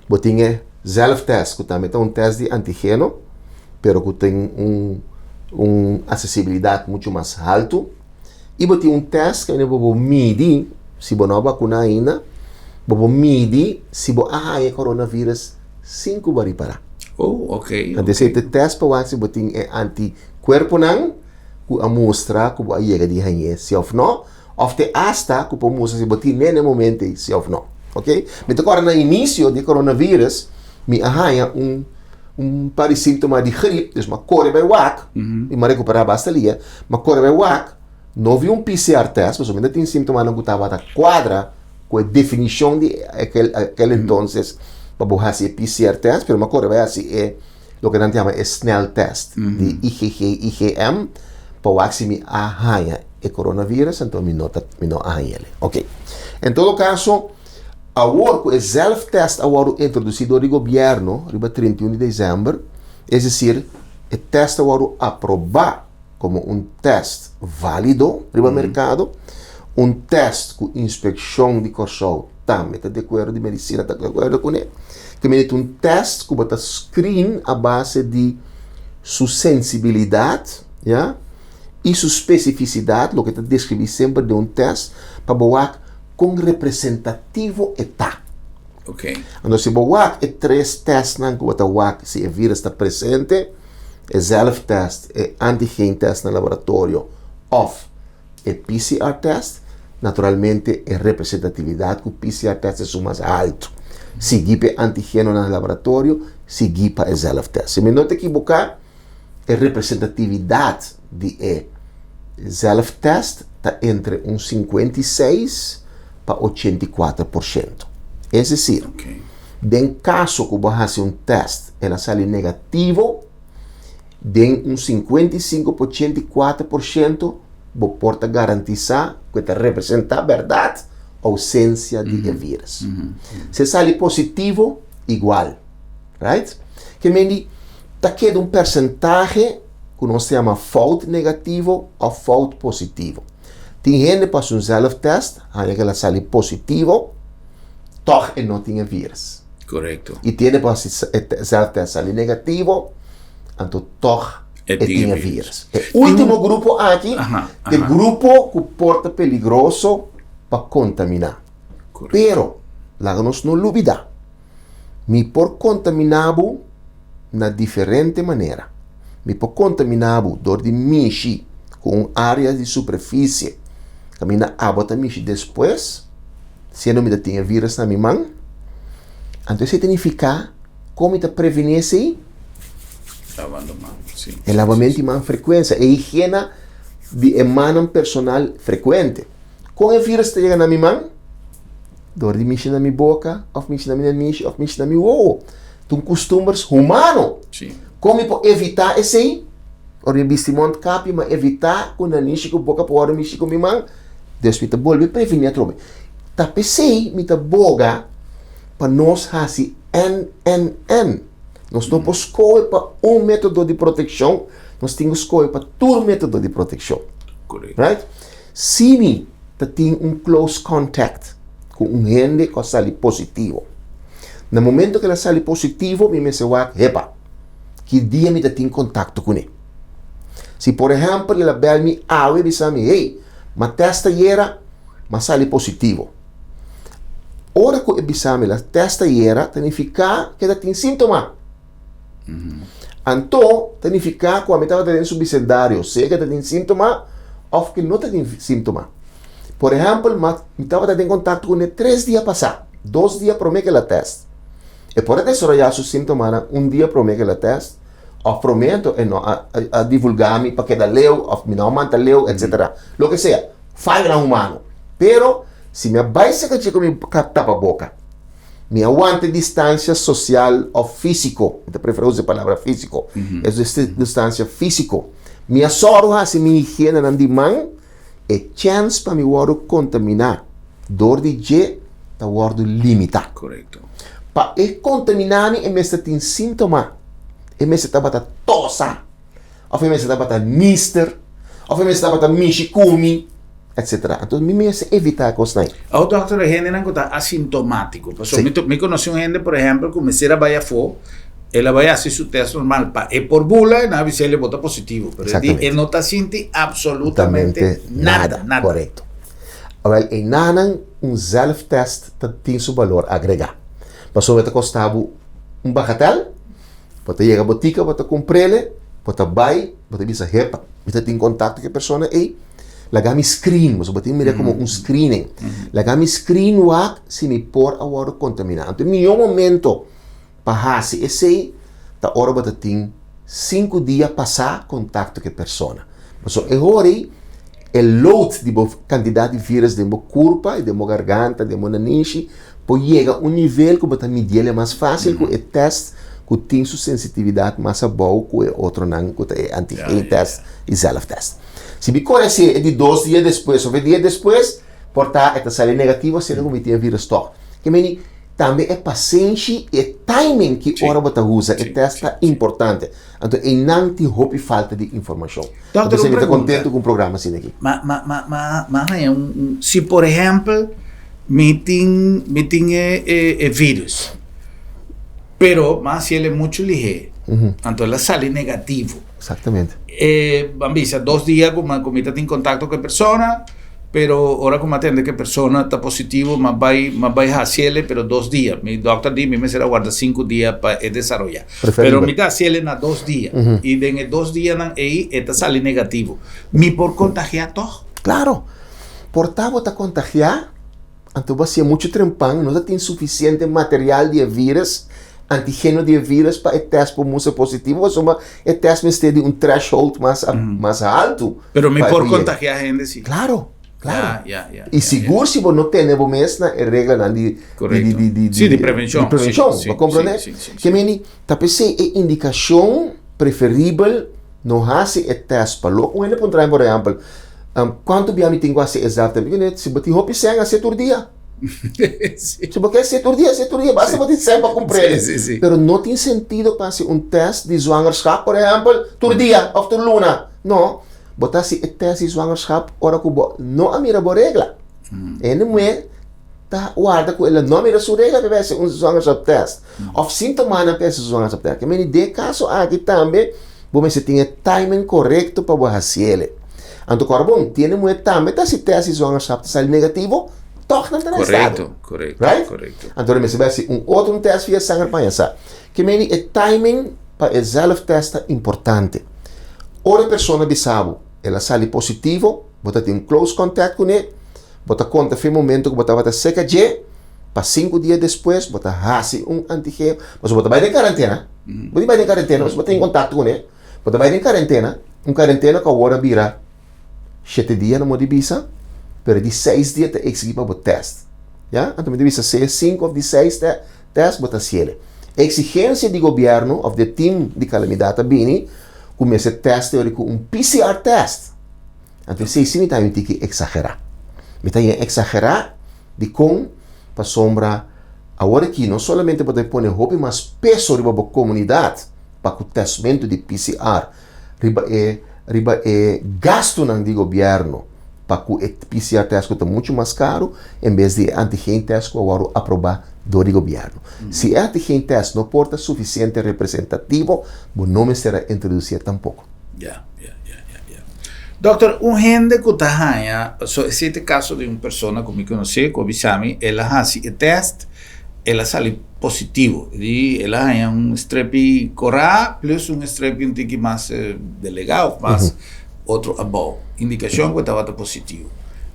Bo tin e Zelftest, ku tambe ta un tèst di antigeno, pero ku tin un un asesibilidat muchu mas haltu. I bo tin un tèst kaminda bo por midi, si bo no a bakuná ainda, bo por midi si bo a haña e coronavirus sin ku bo a ripará.
Oh, ok.
Anto esei ta e tèst pa wak si bo tin e antikuerponan ku a mustra ku bo a yega di hañ'é, si òf no. Of te asta ku por mustra si bo tin ne na e momento ei, si of no. Ok? Mi ta kòrda na inisio di coronavirus, mi a haña un un par di síntoma di grip, dus mi a kore bai wak, i mi a rekuperá basta lia, mi a kore bai wak, no vi un PCR test, pasobra mi ta tin síntomanan ku tabata kuadra ku e definishon di akel akel entonces pa bo hasi e PCR test, pero mi a kore bai hasi e loke nan ta yama e sneltest di IgG, IgM, pa wak si mi a haña e coronavirus, anto mi no ta, mi no a hañ'el. Ok. En todo caso, awor ku e zelftest a wòrdu introdusí dor di gobièrnu riba 31 di desèmber, es desir, e tèst a wòrdu aprobá komo un tèst válido riba merkado, un tèst ku inspekshon di Kòrsou tambe ta di akuerdo, di medisina ta di akuerdo kuné, ke mester ta un tèst ku bo ta screen a base di su sensibilidat, ya, i su spesifisidat, loke ta deskribí semper den un tèst, pa bo wak kon representativo e ta. Anto si bo wak e tres tèstnan ku bo ta wak si e vírus ta presente, e zelftest, e antigeentest na laboratorio òf e PCR test, naturalmente e representatividat ku PCR test esun mas haltu. Sigui pa e antigeno na laboratorio, sigui pa e zelftest. Si mi no ta ekiboká, e representatividat di e zelftest ta entre un 56 pa 84%. Es desir, den kaso ku bo hasi un tèst el a sali negativo, den un 55 pa 84% bo por ta garantisá ku e ta representá bèrdat ousensia di e vírus. Si e sali positivo, igual. Right? Ke men di ta keda un persentahe ku nos ta yama fout negativo òf fout positivo. Tin hende ku hasi un zelftest, haña ku el a sali positivo, tòg e no tin e vírus.
Korekto.
I tin hende ku hasi e zelftest sali negativo, anto tòg e tin e vírus. E último grupo aki ta e grupo ku por ta peligroso pa kontaminá. Pero, laga nos no lubidá, Mi por kontaminá bo na diferente manera. Mi por kontaminá bo dor di mishi. ku un área di superfisie kaminda abo ta mishi despues, siendo mi ta tin e vírus na mi man, anto esei ta nifiká kon mi ta prevení esei?
Lavando man, si.
E lavamento di man frekuensia, e higiena di e mannan personal frekuente. Kon e vírus ta yega na mi man? Dor di mishi na mi boka, òf mishi na mi nanishi, òf mishi na mi wowo. Ta un kustumber humano.
Si.
Kon mi por evitá esei? Ora mi bisti mondkapje, mi a evitá ku nanishi ku boka por wòrdu mishi ku mi man. Dus mi ta bolbe prevení atrobe. Ta p'esei mi ta boga pa nos hasi NNN. Nos no por skohe pa un método di protekshon, nos tin ku skohe pa tur método di protekshon.
Korekto.
Right? Si mi ta tin un close contact ku un hende ku a sali positivo, na momento ku el a sali positivo mi mester wak, hepa, ki dia mi ta tin kontakto kuné? Si por ehèmpel el a bèl mi awe bisa mi, hey, m'a tèst ayera, m'a sali positivo. Ora ku e bisa mi el a tèst ayera ta nifiká ku e ta tin síntoma. Anto ta nifiká ku ami tabata den su bisendario, sea ku e ta tin síntoma òf ku e no ta tin síntoma. Por ehèmpel, mi tabata den kontakto kuné tres dia pasá, dos dia promé ku el a tèst. E por a desaroyá su síntomanan un dia promé ku el a tèst, òf promé anto e no a divulgá mi pa keda leu òf mi no a manta leu, etsetera. Loke sea, fayonan humano. Pero si mi a bai serka dje ku mi tapaboka, mi a wanta e distansia sosial òf físiko, mi ta preferá usa e palabra físiko, e distansia físiko, mi a sòru hasi mi higienenan di man, e chèns pa mi wòrdu kontaminá dor di dje ta wòrdu limitá.
Korekto.
Pa e kontaminá mi e mester tin síntoma, e mester tabata tosa, òf e mester tabata nister, òf e mester tabata mishi ku mi, etsetera. Anto mi mester evitá e kosnan ei.
Awor dòkter e hendenan ku ta asintomátiko, pasobra mi mi konosé un hende por ehèmpel ku mester a bai afó, el a bai hasi su tèst normal pa e por bula, e nan a bis'é bo ta positivo, pero e di e no ta sinti apsolutamente nada, nada.
Korekto. Awèl einanan un zèlftèst ta tin su balor agregá, pasobra e ta kosta bo un bagatèl, Bo ta yega botika, bo ta kumpr'el, bo ta bai, bo ta bisa, Hepa, mi ta tin kontakto ku e persona ei, laga mi screen, pasobra bo tin mira komo un screening. Laga mi screen wak si mi por a wòrdu kontaminá. Anto e mihó momento pa hasi esei ta ora bo ta tin sinku dia pasá kontakto ku e persona. Pasobra e hora ei e load di bo kantidat di vírus den bo kurpa i den bo garganta, den bo nanishi, por yega un nivel ku bo ta midiel e mas fásil ku e tèst ku tin su sensitividat mas abou ku e otronan ku ta e antigen tèst i zèlftèst. Si mi kore hasié e di dos dia despues òf e dia despues, por ta e ta sali negativo siendo ku mi tin e vírus tòg. Ke meni tambe e pasenshi i e timing ki ora bo ta usa e tèst ta importante. Anto einan tin hopi falta di informashon.
Dòkter,
Entonces
un
mi ta
pregunta.
kontentu ku un programa asina aki.
Ma, ma, ma, ma, ma haña un, un, si por ehèmpel mi tin, mi tin e, e, e vírus, pero mi a hasiel e muchu lihé, anto el a sali negativo.
Exactamente.
E, ban bisa, dos dia ku mi, ku mi ta tin kontakto ku e persona, Pero ora ku mi a tende ku e persona ta positivo, mi a bai, mi a bai hasi el'e, pero dos dia. Mi dòkter di mi mester a warda sinku dia pa e desaroyá. Pero mi ta hasi el'e na dos dia. I den e dos dianan ei e ta sali negativo. Mi por kontagiá tòg?
Klaro. Por ta bo ta kontagiá, anto bo a hasié muchu trempan, no ta tin sufisiente material di e vírus, antigeno di e vírus pa e tèst por mustra positivo, pasobra e tèst mester di un threshold mas mas haltu.
Pero mi por contagia hende si.
Claro, claro.
Ya, ya, ya.
Y sigur si bo no tene bo mes na e reglanan di
Correcto.
di di di
Sí, di prevencion.
Di prevencion,
Sí,
bo comprende?
sí, sí, sí,
Ke meni ta p'esei e indicacion preferibel no haci e test pa lo un hende puntra mi por ehempel, cuanto bia mi tin cu haci e zelfde? Mi di, si bo tin hopi sèn hacié tur dia.
Sí.
Si bo ke hacié tur dia, hacié tur dia, basta bo tin sèn pa cumpr'e.
Sí, sí, sí.
Pero no tin sentido pa haci un test di zwangerschap por ehempel tur dia of tur luna. No, bo ta hasi e test di zwangerschap ora ku bo no a mira bo regla. E hende muhé ta warda ku el a no a mira su regla pa e hasi un zwangerschap test. Òf síntomanan pa e hasi su zwangerschap test. Kemeni den e kaso aki tambe bo mester tin e timing korekto pa bo hasi el. Anto kòrda bon, tin hende muhé tambe ta hasi test di zwangerschap ta sali negativo, tòg nan ta na estado.
Korekto, korekto,
Right?
korekto.
Anto nan mester bai hasi un otro test via sanger pa haña sa. Kemeni e timing pa e zelftest ta importante. Ora e persona bisa bo. El a sali positivo, bo ta tin un close contact kuné, bo ta konta fin momento ku bo tabata seka dje, pa sinku dia despues bo ta hasi un antigen, pasobra bo ta bai den karentena, bo tin bai den karentena pasobra bo tin kontakto kuné, bo ta bai den karentena, un karentena ku awor a bira shete dia no mo di bisa, pero di seis dia ta eksigí pa bo tèst, ya, anto mi ta bisa sea sinku òf di seis tèst bo ta hasiel. E eksigensia di gobièrnu òf di e tim di kalamidat ta bini ku mester tèst teori ku un PCR tèst. Anto esei si mi ta un tiki eksagerá. Mi ta yen eksagerá dikon? Pasobra awor aki no solamente bo ta pone hopi mas peso riba bo komunidat pa ku tèstmentu di PCR riba e riba e gastunan di gobièrnu pa ku e PCR tèst ku ta muchu mas karu en bes di e antigen tèst ku a wòrdu aprobá dor di gobièrnu. Si e antigen tèst no por ta sufisiente representativo, bo no mester a introdusié tampoko.
Ya, ya, ya, ya, ya. Dòkter, un hende ku ta haña, so esei ta e kaso di un persona ku mi konosé ku a bisa mi el a hasi e tèst, el a sali positivo. Di el a haña un strepi korá plus un strepi un tiki mas delegá of mas otro abou. Indikashon ku e tabata positivo.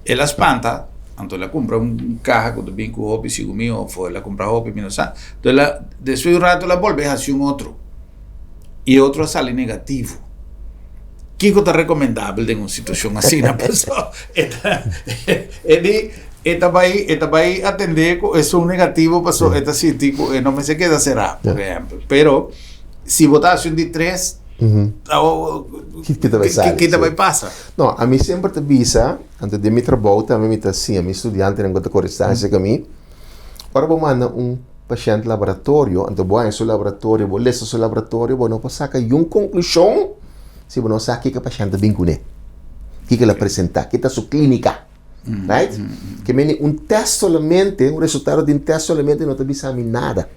El a spanta, anto el a kumpra un kaha ku ta bin ku hopi sigun mi of el a kumpra hopi mi no sa. Anto el a despues di un rato el a bolbe hasi un otro i e otro a sali negativo. Kiko ta rekomendabel den un situashon asina? Pasobra e ta e di e ta bai e ta bai atendé ku esun negativo pasobra e ta sinti ku e no mester keda será, por ehèmpel. Pero si bo ta hasi un di tres,
Ki ta bai sali?
Ki ta bai pasa?
No, ami semper ta bisa, anto den mi trabou tambe mi ta siña mi studiantenan ku ta kore stansia ku mi, ora bo manda un pashènt laboratorio, anto bo haña su laboratorio, bo lesa su laboratorio, bo no por saka yun konklushon si bo no sa kiko e pashènt ta bin kuné, kiko el a presentá, ki ta su klínika, right? Ke mende un tèst solamente, un resultado di un tèst solamente no ta bisa mi nada.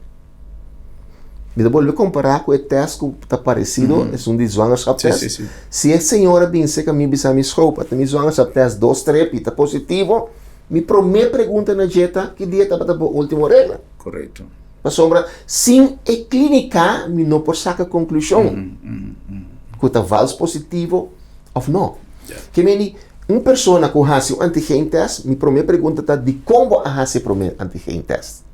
Mi ta bolbe kompará ku e tèst ku ta paresido, esun di zwangerschaptest. Si e señora bin serka mi bisa mi, Schoop, ata mi zwangerschaptest dos strepi ta positivo, Mi promé pregunta na dje ta, ki dia tabata bo último regla?
Korekto.
Pasobra sin e klínika mi no por saka konklushon ku ta vals positivo òf no. Ke meni, un persona ku hasi un antigen tèst, mi promé pregunta ta dikon bo a hasi e promé antigen tèst?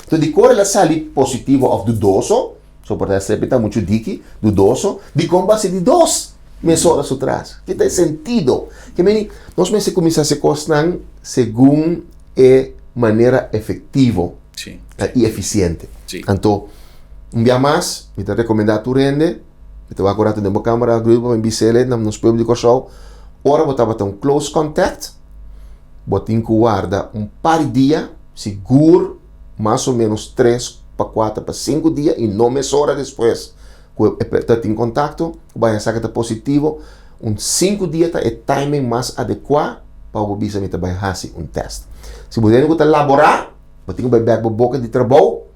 Enton dikor el a sali positivo òf dudoso? So por ta esei ta muchu diki, dudoso, dikon bo hasi di dos mesora su tras? Ki ta e sentido? Ke meni, nos mester kuminsá hasi kosnan segun e manera efektivo i efisiente. Anto, un bia mas, mi ta rekomendá tur hende, mi ta wak un ratu den bo kamera, Grupo, pa mi bis'el na nos pueblo di Kòrsou, ora bo tabata un close contact, bo tin ku warda un par di dia, sigur, mas o menos tres pa kuater pa sinku dia i no mesora despues ku e ta tin kontakto ku bai a sa ku ta positivo un sinku dia ta e timing mas adekuá pa bo bisa mi ta bai hasi un tèst. Si bo tene ku ta laborá bo tin ku bai bèk bo boka di trabou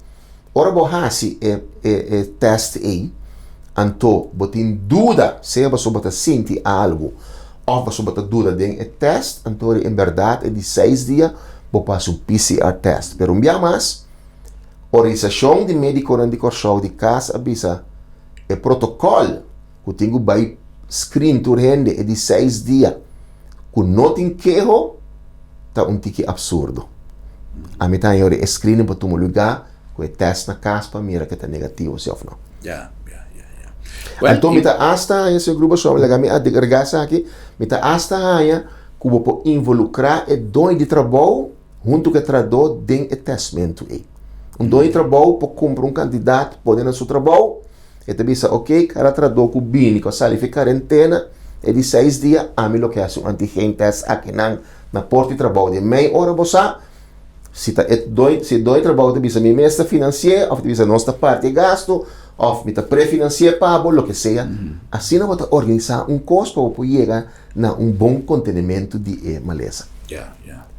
ora bo hasi e e tèst ei anto bo tin duda sea pasobra bo ta sinti algu òf pasobra bo ta duda den e tèst anto en bèrdat e di seis dia bo pasa un PCR tèst. Pero un bia mas, Organisashon di Medikonan di Kòrsou di kas a bisa e protokòl ku tin ku bai screen tur hende e di seis dia ku no tin keho ta un tiki apsurdo. Ami ta haña ora e screening por tuma lugá ku e tèst na kas pa mira ke ta negativo si òf no.
Ya, ya, ya, ya.
Anto mi ta asta haña, señor Gruber, so laga mi agregá esaki, mi ta asta haña ku bo por involukrá e doño di trabou huntu ku e trahadó den e tèstmentu ei. Un doño di trabou por kumpra un kantidat pone na su trabou, e ta bisa oke, kada trahadó ku bini ku a sali for e karentena e di seis dia, ami lo ke hasi un antigen tèst akinan na port di trabou. Den mei ora bo sa si ta e doño, si e doño di trabou ta bisa mi mes ta finansi'é òf ta bisa nos ta parti e gastu òf mi ta prefinansi'é pa bo, loke sea. Asina bo ta organisá un kos pa bo por yega na un bon kontenementu di e malesa.
Ya, ya.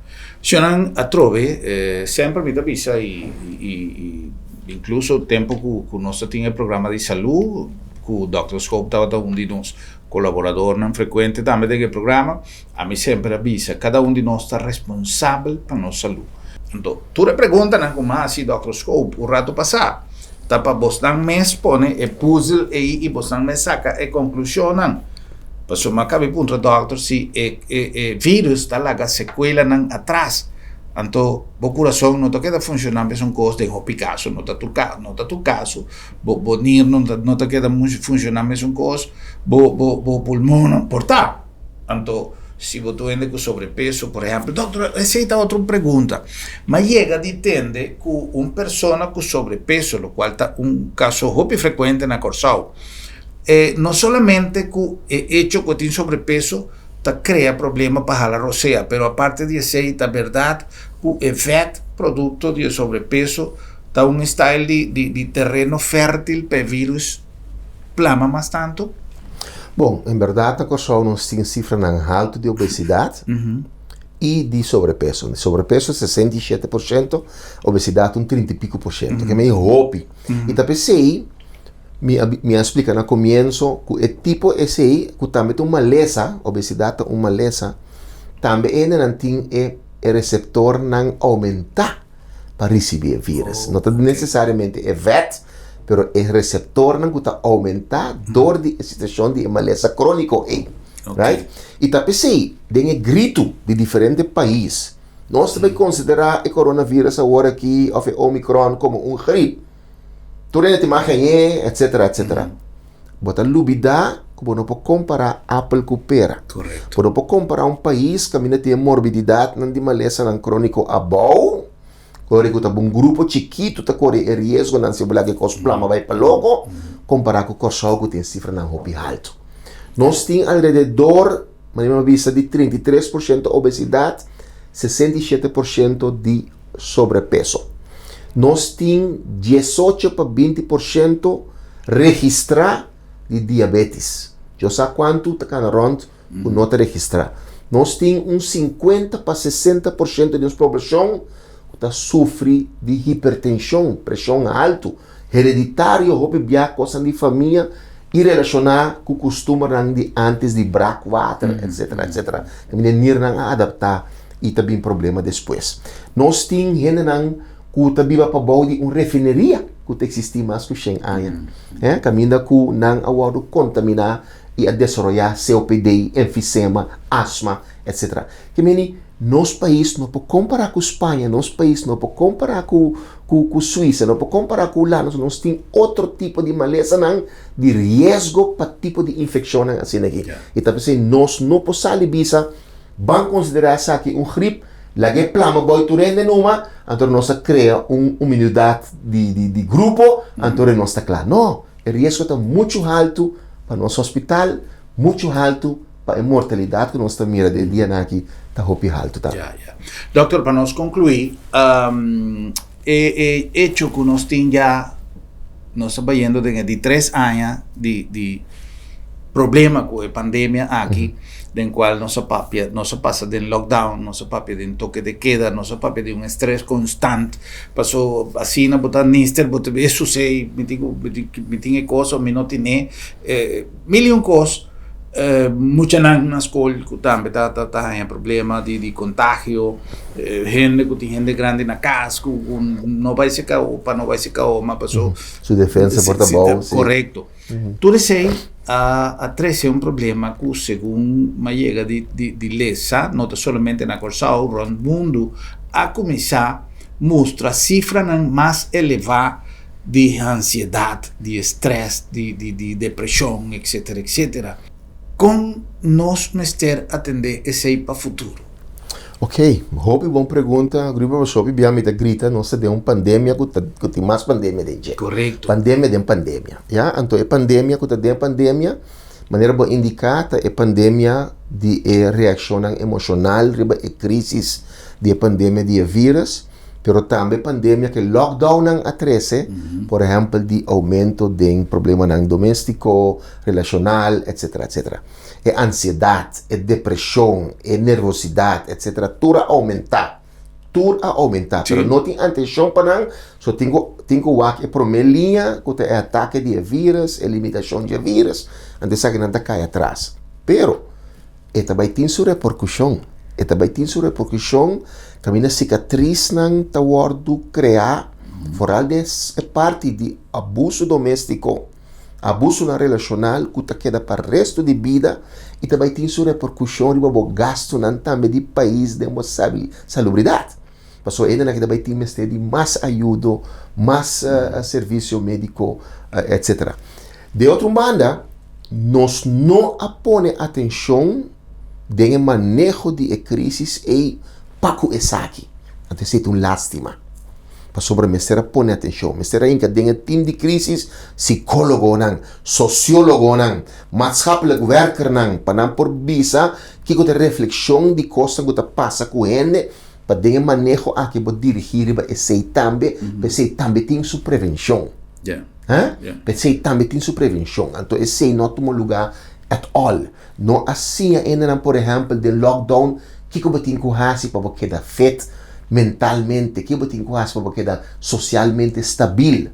Shonnan, atrobe, semper mi ta bisa i i inkluso tempu ku ku nos ta tin e programa di salú, ku dòkter Schoop tabata un di nos kolaboradornan frekuente tambe den e programa, ami semper a bisa kada un di nos ta responsabel pa nos salú. Anto, tur e preguntanan ku mi a hasi dòkter Schoop un ratu pasá ta pa bosnan mes pone e pùzel ei i bosnan mes saka e konklushonnan. Pasobra mi a kaba di puntra dòkter si e e virus ta laga sekuelanan atras. Anto bo kurason no ta keda funshoná mesun kos den hopi kaso, no ta tur no ta tur kaso, bo bo nir no ta no ta keda funshoná mesun kos, bo bo bo pulmonnan por ta. Anto si bo ta un hende ku sobrepeso por ehèmpel, dòkter esei ta otro pregunta, mi a yega di tende ku un persona ku sobrepeso, lokual ta un kaso hopi frekuente na Kòrsou, E no solamente ku e echo ku e tin sobrepeso ta krea problema pa hala rosea, pero aparte di esei ta bèrdat ku e vèt produkto di e sobrepeso ta un style di di di tereno fèrtil pa e vírus plama mas tantu?
Bon, en bèrdat na Kòrsou nos tin sifranan haltu di obesidat i di sobrepeso. Di sobrepeso 67%, obesidat un 30 i piko por shento, ke mei hopi. I ta p'esei Mi a mi a splika na komienso ku e tipo esei ku tambe ta un malesa, obesidat ta un malesa, tambe e hendenan tin e e reseptornan oumentá pa risibí e vírus. No ta nesesariamente e vèt, pero e reseptornan ku ta oumentá dor di e situashon di e malesa króniko ei. Right? I ta p'esei den e gritu di diferente pais nos ta bai konsiderá e coronavirus awor aki òf e omicron komo un grip. Tur hende ta imaginé, etcetera, etcetera. Bo ta lubidá ku bo no por kompará apel ku pera.
Korekto.
Bo no por kompará un pais kaminda tin e morbididatnan di malesanan króniko abou, ora ku ta un grupo chikitu ta kore e riesgonan si bo laga e kos plama bai pa loko, kompará ku Kòrsou ku tin sifranan hopi haltu. Nos tin alrededor, manera mi a bisa, di 33% obesidat, 67% di sobrepeso. Nos tin 18 pa 20% registrá di diabetes. Yo sa kuantu ta kana rònt ku no ta registrá. Nos tin un 50 pa 60% di nos poblashon ku ta sufri di hipertenshon, preshon haltu, hereditario, hopi bia kosnan di famia i relashoná ku kustumbernan di ántes di brakwater, etsetera, etsetera. Kaminda e nirnan a adaptá i ta bin problema despues. Nos tin hendenan ku ta biba pabou di un refineria ku ta eksistí mas ku shen aña, kaminda ku nan a wòrdu kontaminá i a desaroyá COPD, enfisema, asma, etsetera. Ke meni nos pais no por kompará ku Spaña, nos pais no por kompará ku ku Suisa, no por kompará ku Hulanda, pasobra nos tin otro tipo di malesanan di riesgo pa tipo di infekshonnan asina aki. I ta p'esei nos no por sali bisa, ban konsiderá esaki un grip, laga e plama bou tur hende numa, anto nos a krea un imunidat di di di grupo, anto nos ta kla. No, e riesgo ta muchu haltu pa nos hospital, muchu haltu pa e mortalidat ku nos ta mira den e dianan aki ta hopi haltu tambe.
Ya, ya. Dokter, pa nos konkluí, e e echo ku nos tin ya, nos ta bayendo den e di tres aña di di problema ku e pandemia aki, den kual nos a papia, nos a pasa den lockdown, nos a papia den toke de keda, nos a papia di un estrès konstant, paso asina bo ta nister, bo ta e susei, mi tin ku mi tin e kos o mi no tine, Mil i un kos, muchanan na skol ku tambe ta ta haña problema di di kontagio, hende ku tin hende grandi na kas ku ku no bai seka opa, no bai seka oma paso
Su defensa por ta bou, si.
Korekto. Tur esei a a trese un problema ku segun mi a yega di di di lesa, no ta solamente na Kòrsou, rònt mundu a kuminsá mustra sifranan mas elevá di ansiedat, di estrès, di di di depreshon, etsetera, etsetera. Kon nos mester atendé esei pa futuro?
Ok, hopi bon pregunta, Gruber, pasobra hopi bia mi ta grita nos ta den un pandemia ku ta ku tin mas pandemia den dje.
Korekto.
Pandemia den pandemia, ya. Anto e pandemia ku ta den pandemia, manera bo a indiká, ta e pandemia di e reakshonnan emoshonal riba e krísis di e pandemia di e vírus. Pero tambe pandemia ku e lockdownnan a trese, por ehèmpel di oumento den problemanan doméstiko, relashonal, etsetera, etsetera. E ansiedat, e depreshon, e nervosidat, etsetera, tur a oumentá. Tur a oumentá. Pero no tin atenshon pa nan, so tin ku tin ku wak e promé liña ku ta e atake di e vírus, e limitashon di e vírus, anto esakinan ta kai atras. Pero. E ta bai tin su reperkushon. E ta bai tin su reperkushon kaminda sikatrisnan ta wòrdu kreá, foral den e parti di abuso doméstiko, abusonan relashonal ku ta keda pa restu di bida. i ta bai tin su reperkushon riba bo gastunan tambe di pais den bo salubridat. Pasobra e hendenan aki ta bai tin mester di mas ayudo, mas servisio médiko, etsetera. De otro un banda, nos no a pone atenshon den e maneho di e krísis ei pa ku esaki. Anto esei ta un lástima. Pasobra mester a pone atenshon, mester a hinka den e tim di krísis sikólogonan, sosiólogonan, maatschappelijk werkernan pa nan por bisa kiko ta e reflekshon di kosnan ku ta pasa ku hende pa den e maneho aki bo dirigí riba esei tambe, pa esei tambe tin su prevenshon. Pa esei tambe tin su prevenshon. Anto esei no a tuma lugá at all. No a siña hendenan por ehèmpel den lockdown kiko bo tin ku hasi pa bo keda fit mentalmente, kiko bo tin ku hasi pa bo keda sosialmente stabil.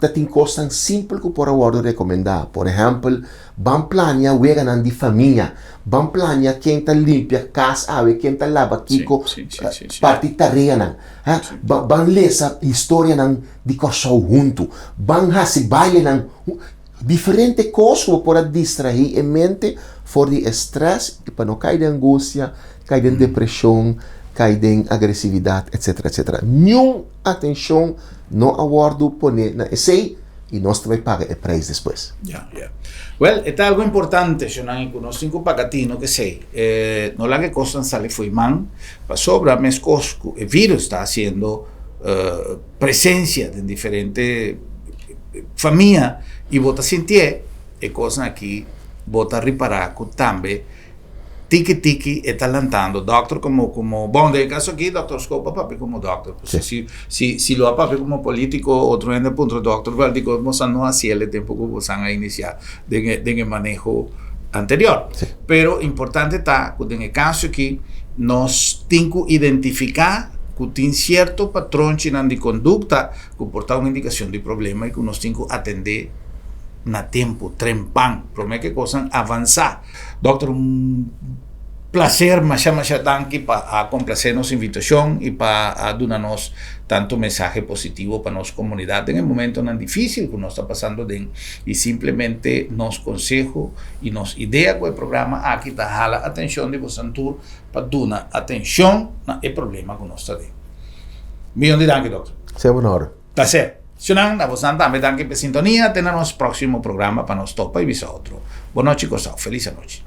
Ta tin kosnan simpel ku por a wòrdu rekomendá. Por ehèmpel, ban plania weganan di famia, ban plania ken ta limpia kas awe, ken ta laba kiko, parti tareanan. Ban lesa historianan di Kòrsou huntu, ban hasi bailenan. Diferente kos ku bo por a distraí e mente for di e strès i pa no kai den angustia, kai den depreshon, kai den agresividat, etsetera, etsetera. Niun atenshon no a wòrdu poné na esei i nos ta bai paga e preis despues.
Ya, ya. Wèl, e ta algu importante, shonnan, i ku nos tin ku paga tino ku esei. No laga e kosnan sali fo'i man, pasobra meskos ku e vírus ta hasiendo presensia den diferente famia i bo ta sintié e kosnan aki, bo ta ripará ku tambe Tiki tiki e ta lantando dokter como como bon den e caso aki dokter Schoop a papia como dokter pasobra si si si lo a papia como politico otro hende a puntra dokter wel dikos boso no haci el e tempo cu boso a inicia den e den e maneho anterior pero importante ta cu den e caso aki nos tin cu identifica cu tin cierto patronchinan di conducta cu por ta un indicacion di problema y cu nos tin cu atende na tempo trempan prome cu e cosnan avansa. Dokter un placer masha masha danki pa a complace nos invitacion y pa a duna nos tanto mensahe positivo pa nos comunidad den e momentonan dificil cu nos ta pasando den y simplemente nos conseho y nos idea cu e programa aki ta hala atencion di bosan tur pa duna atencion na e problema cu nos ta den. Miyon di danki dokter.
Sea un honor.
Placer. Shunan, na bosnan tambe danki p'e sintonia. Te na nos proximo programa pa nos topa y bisa otro. Bo nochi Kòrsou. Feliz anochi.